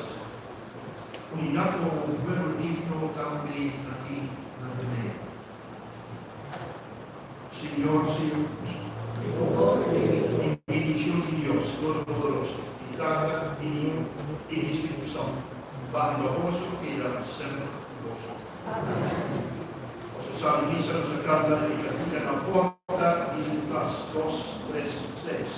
Unidat komo un pueblo digno tambe aki na Boneiru. Señor sea ku boso. I bendishon di Dios Todopoderoso, di Tata, di Yu i di Spiritu Santu baha riba boso keda semper ku boso. Boso sa di misa nos a kanta e kantika Na porta di su kas, dos, tres, seis.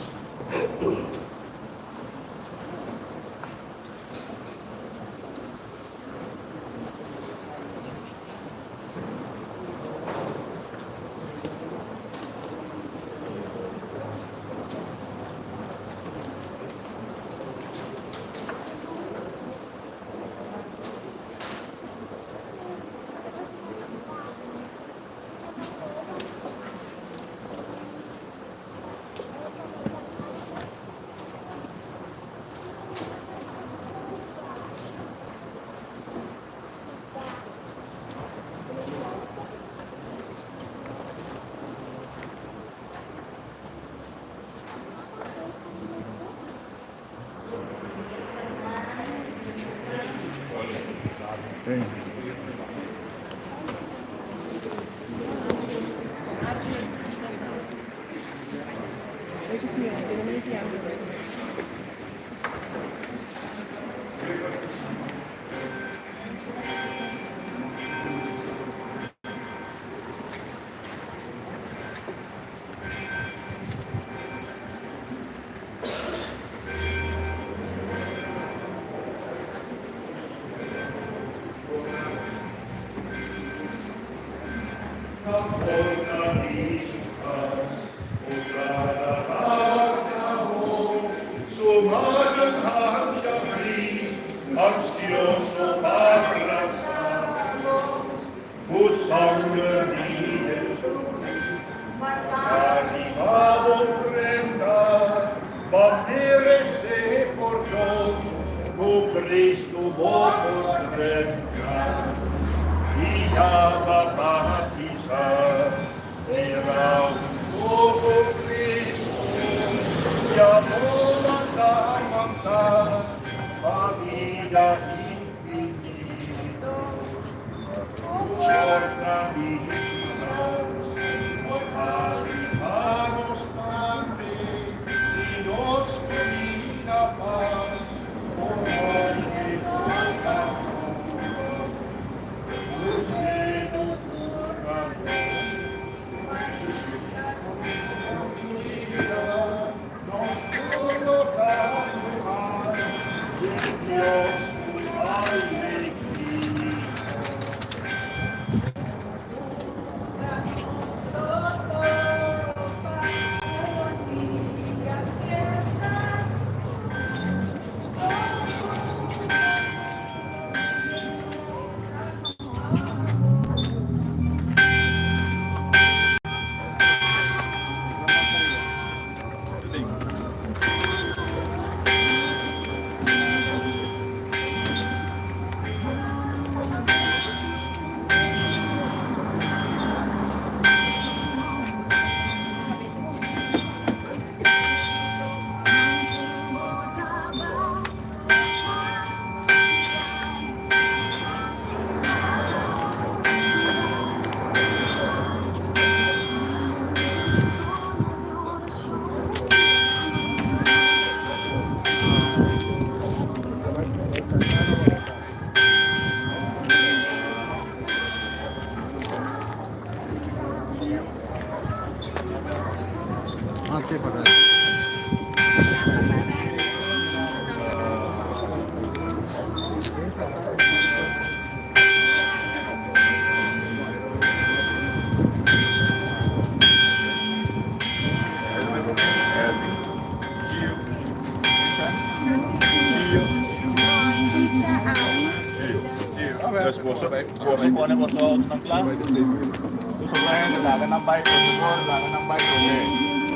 Dus boso, boso pone boso autonan kla. Dus sobra hende laga nan bai prome for, laga nan bai prome.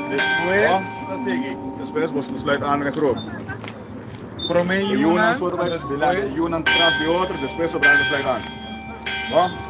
Despues ta sigui. Despues boso ta sluit aan den groep. Prome E yunan, yunan so ta bai dilanti, despues. yunan tras di otro, despues sobra hende sluit aan. Bo?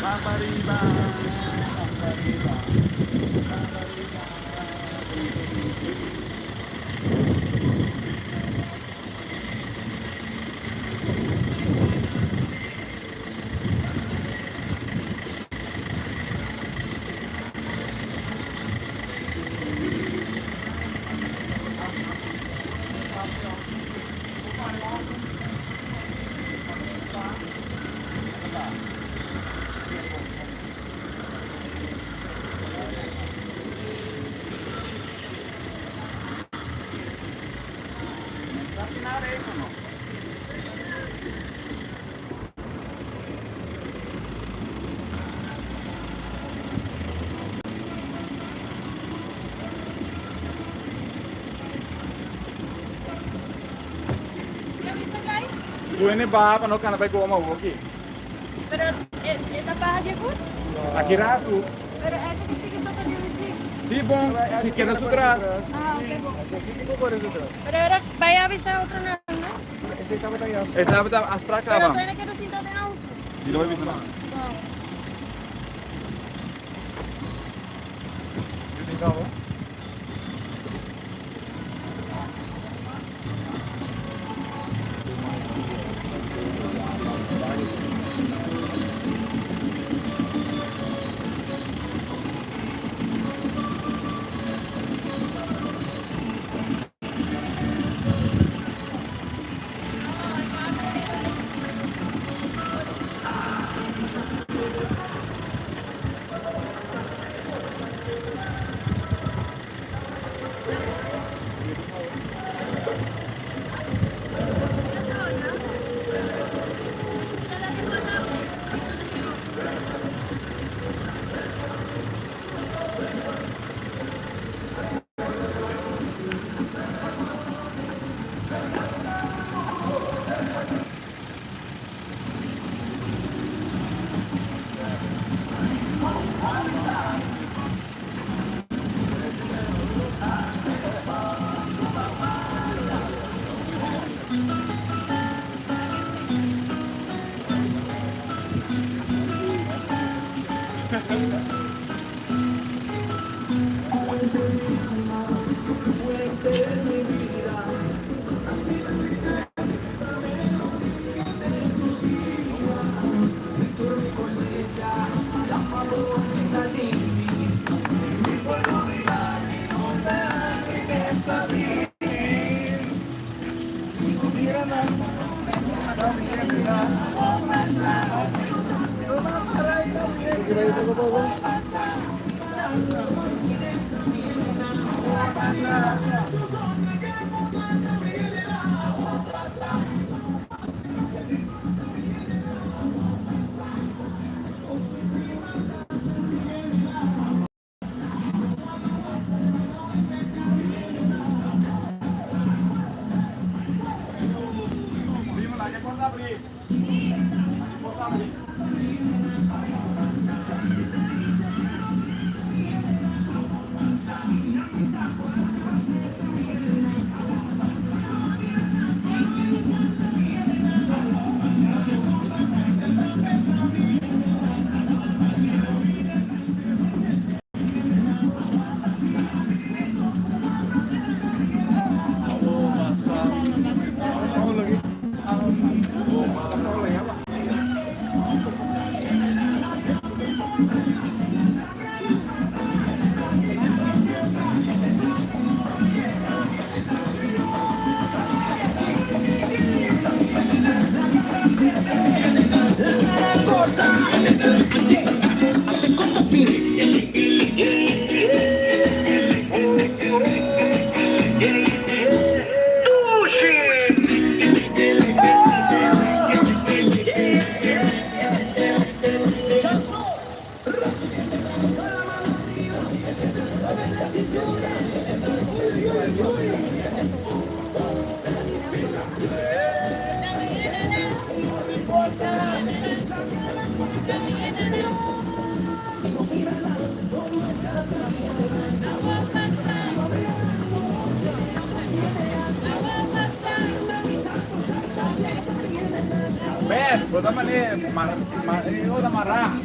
Man pariba, man pariba, man pariba. Tuene baha pa no cana bay goma awo aki. Pero e ta baha di e koets? Aki ratu. Pero e ta sigui toca di muziek. Si bon, si keda su tras. Ah, ok bon. Pero era bay avisa otro nan, no? Esey tabata ya. Esey tabata afspraak caba. Pero tuene keda sinta den auto. Mi no bay bisa nan. No. Yo tin caba. Ben, bo ta mane, mane, ora mará.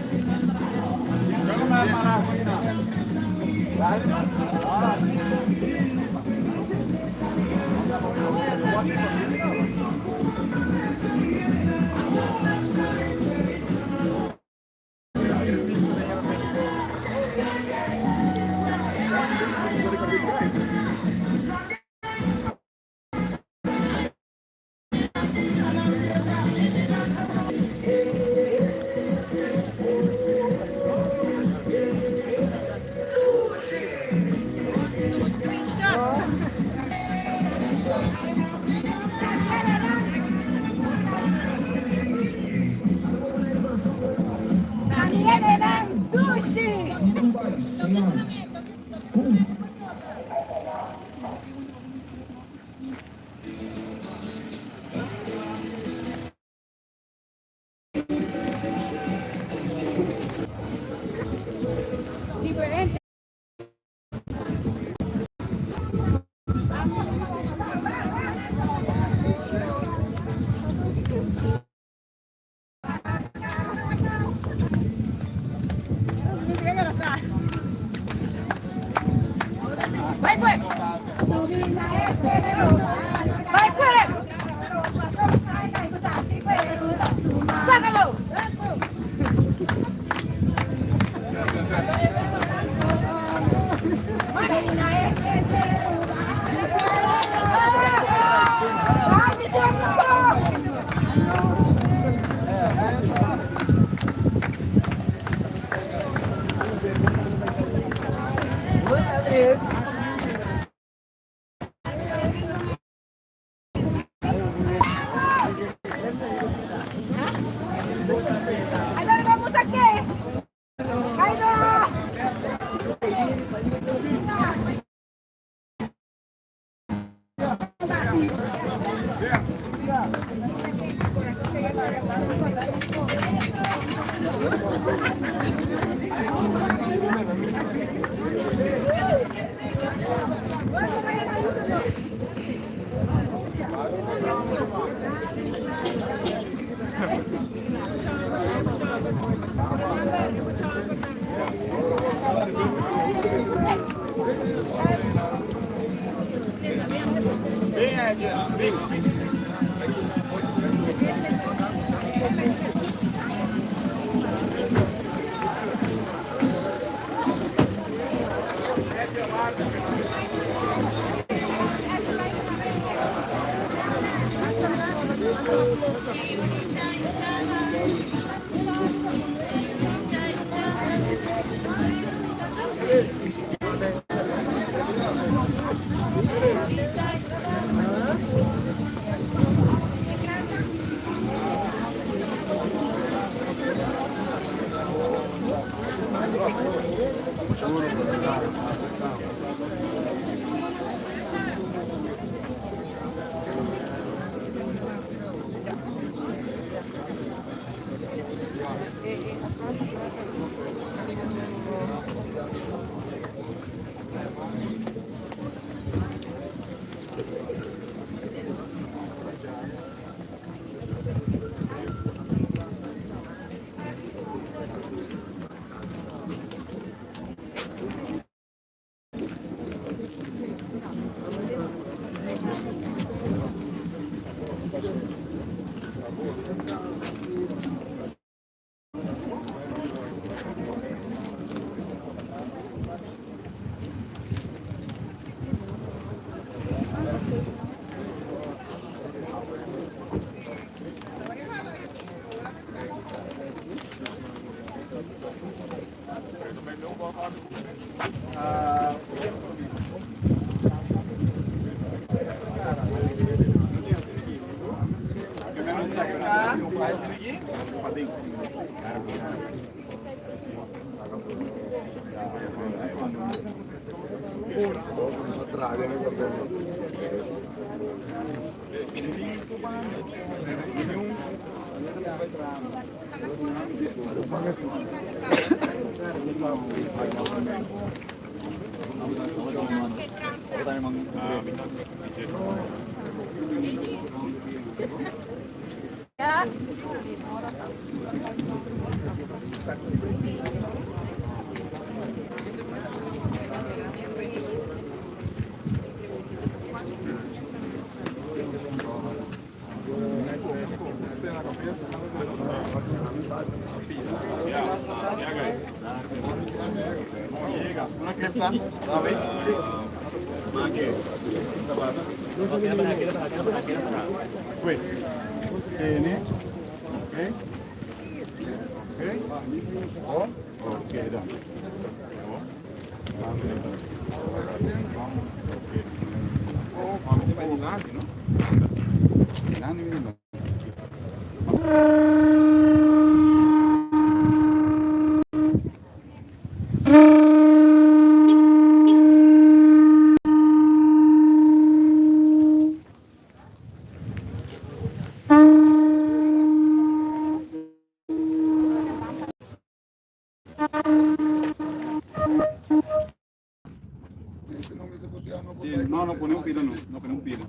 No, no pone un pila, no, no pone un pila.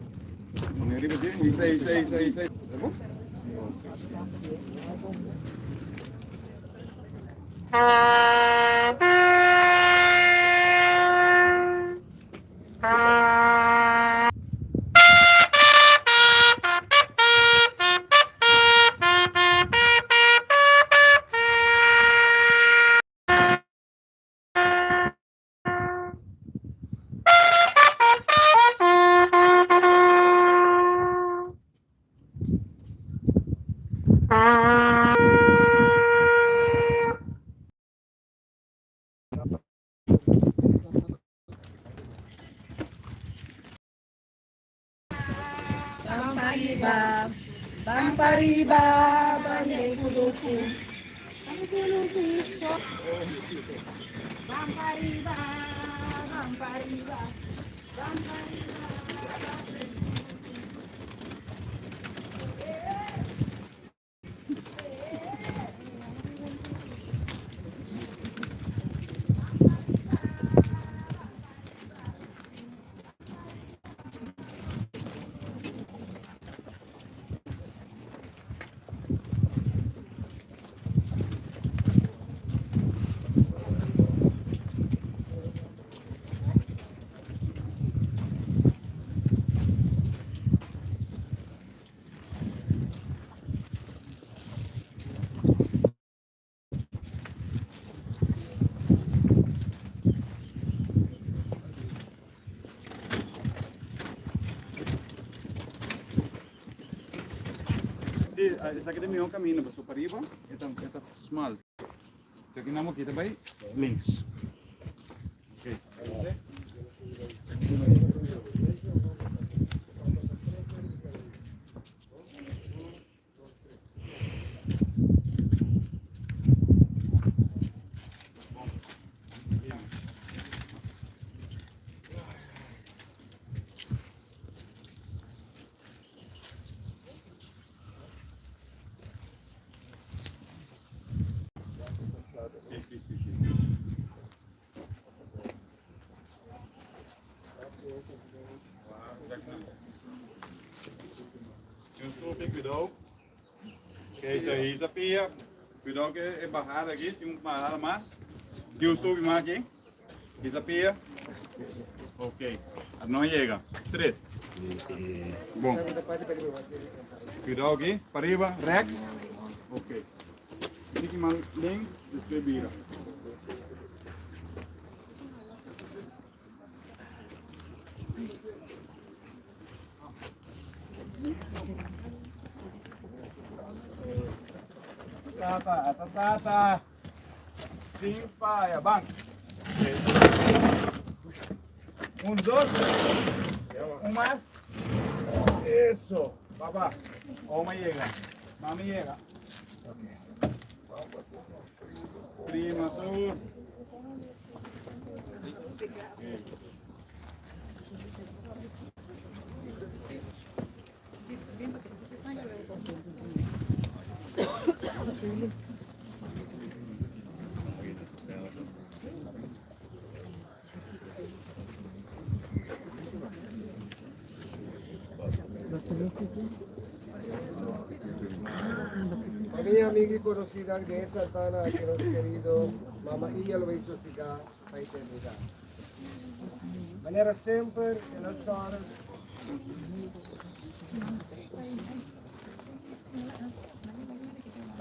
Pone arriba, sí, 6, 6, 6, 6. Pampariba, Pampariba, Banekuluku. Pampariba, Pampariba, Pampariba. Sí, esaki ta e mihó camino pasobra pariba e ta e ta smal. Esaki nan bo kita bai links. Okay. Sí, sí, sí, sí. Un stupie, cuidado. Que se hisa pia. Cuidado que es bajada aquí, tiene un bajada más. Tiene un stupie más aquí. Hisa pia. Ok. No llega. Tres. Bom. Cuidado aquí. Para arriba. Rex. Ok. Tiki man links, después vira. Tata, tata, tata. Sin falla, van. Un, dos. Un más. Eso, papá. Oma llega. Mami llega. Prima, sur. Famia, amiga y conocida de Santana, que nos querido Mama Iya lo hizo siga pa eternidad. Manera semper el a sòru.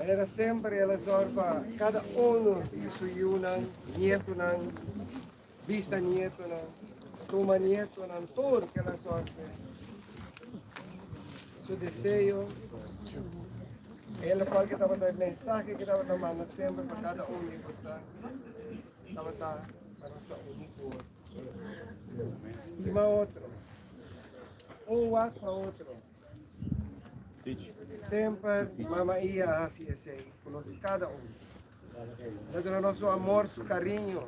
Manera semper el a zòrg pa kada unu di su yunan, nietonan, bisanietonan, tuma nietonan, tur ku el a zòrg p'e. Su deseo, e lokual ku tabata e mensahe ku tabata manda semper pa kada un di boso tabata pa nos ta uní ku otro. Stima otro. Un wak pa otro. Semper Mama Ia a hasi esei ku nos kada un. El a duna nos su amor, su kariño,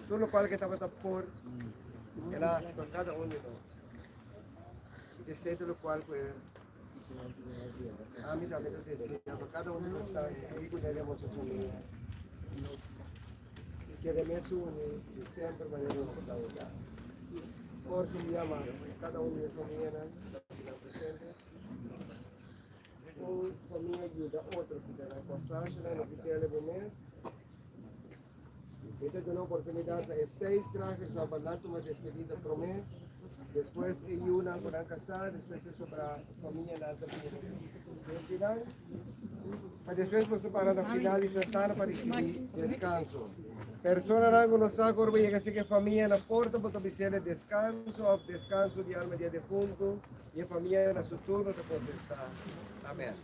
tur lokual ke tabata por, el a hasi pa kada un di nos. I esei ta lokual ku ami tambe ta desea pa kada un di nos ta sigui ku den boso famia i keda mes uni di semper manera nos ta awor. Forsa un dia mas kada un di e famianan ta bira presente. Un famia yuda otro kita nan kòrsanshanan no kit'el bo mes. Mi ta duna oportunidat na e seis dragersnan pa nan tuma despedida promé, despues e yunan ku nan kasá, despues e sobrá famianan ta bini den final, pa despues boso para na final di Santana pa risibí deskanso. Personanan ku no sa ku ora bo yega serka e famia na porta bo ta bis'el e deskanso òf deskanso di alma di e defuntu i e famia na su turno ta kontestá, Amèn.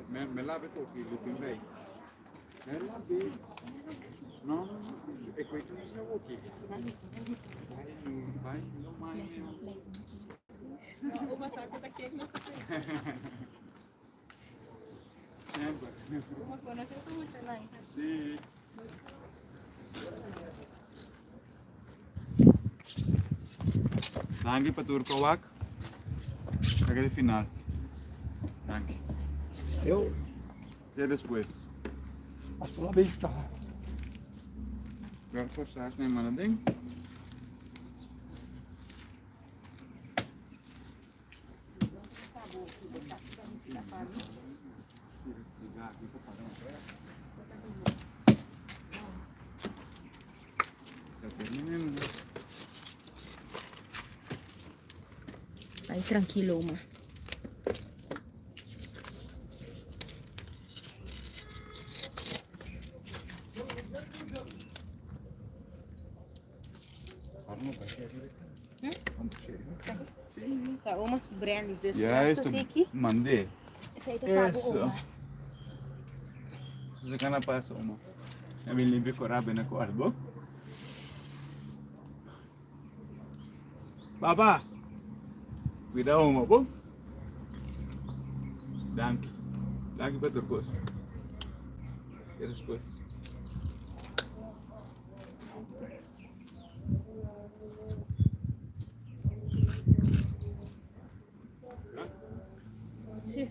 Me, me lave toki, lupin bay. Me lave. No, no, no. E questo non siamo qui. Vai, vai, no mai. No, uma saca tá aqui. Sempre. Uma conoce mucho, ¿no? Sí. Danki pa tur kowak. Aki di final. Danki. Eu. Te despues. Hasta la vista. Wel forsaas nee mana ding. Bai trankilo ma. Ta oma su brandy dus Ja, esto esto tiki. mandé. Esei ta pago Eso. oma. Você cana passa uma. É bem limpo corá bem na corda, Baba. Cuidado uma, bom? Danke. Danke pa tur cos. Te despues. Sí.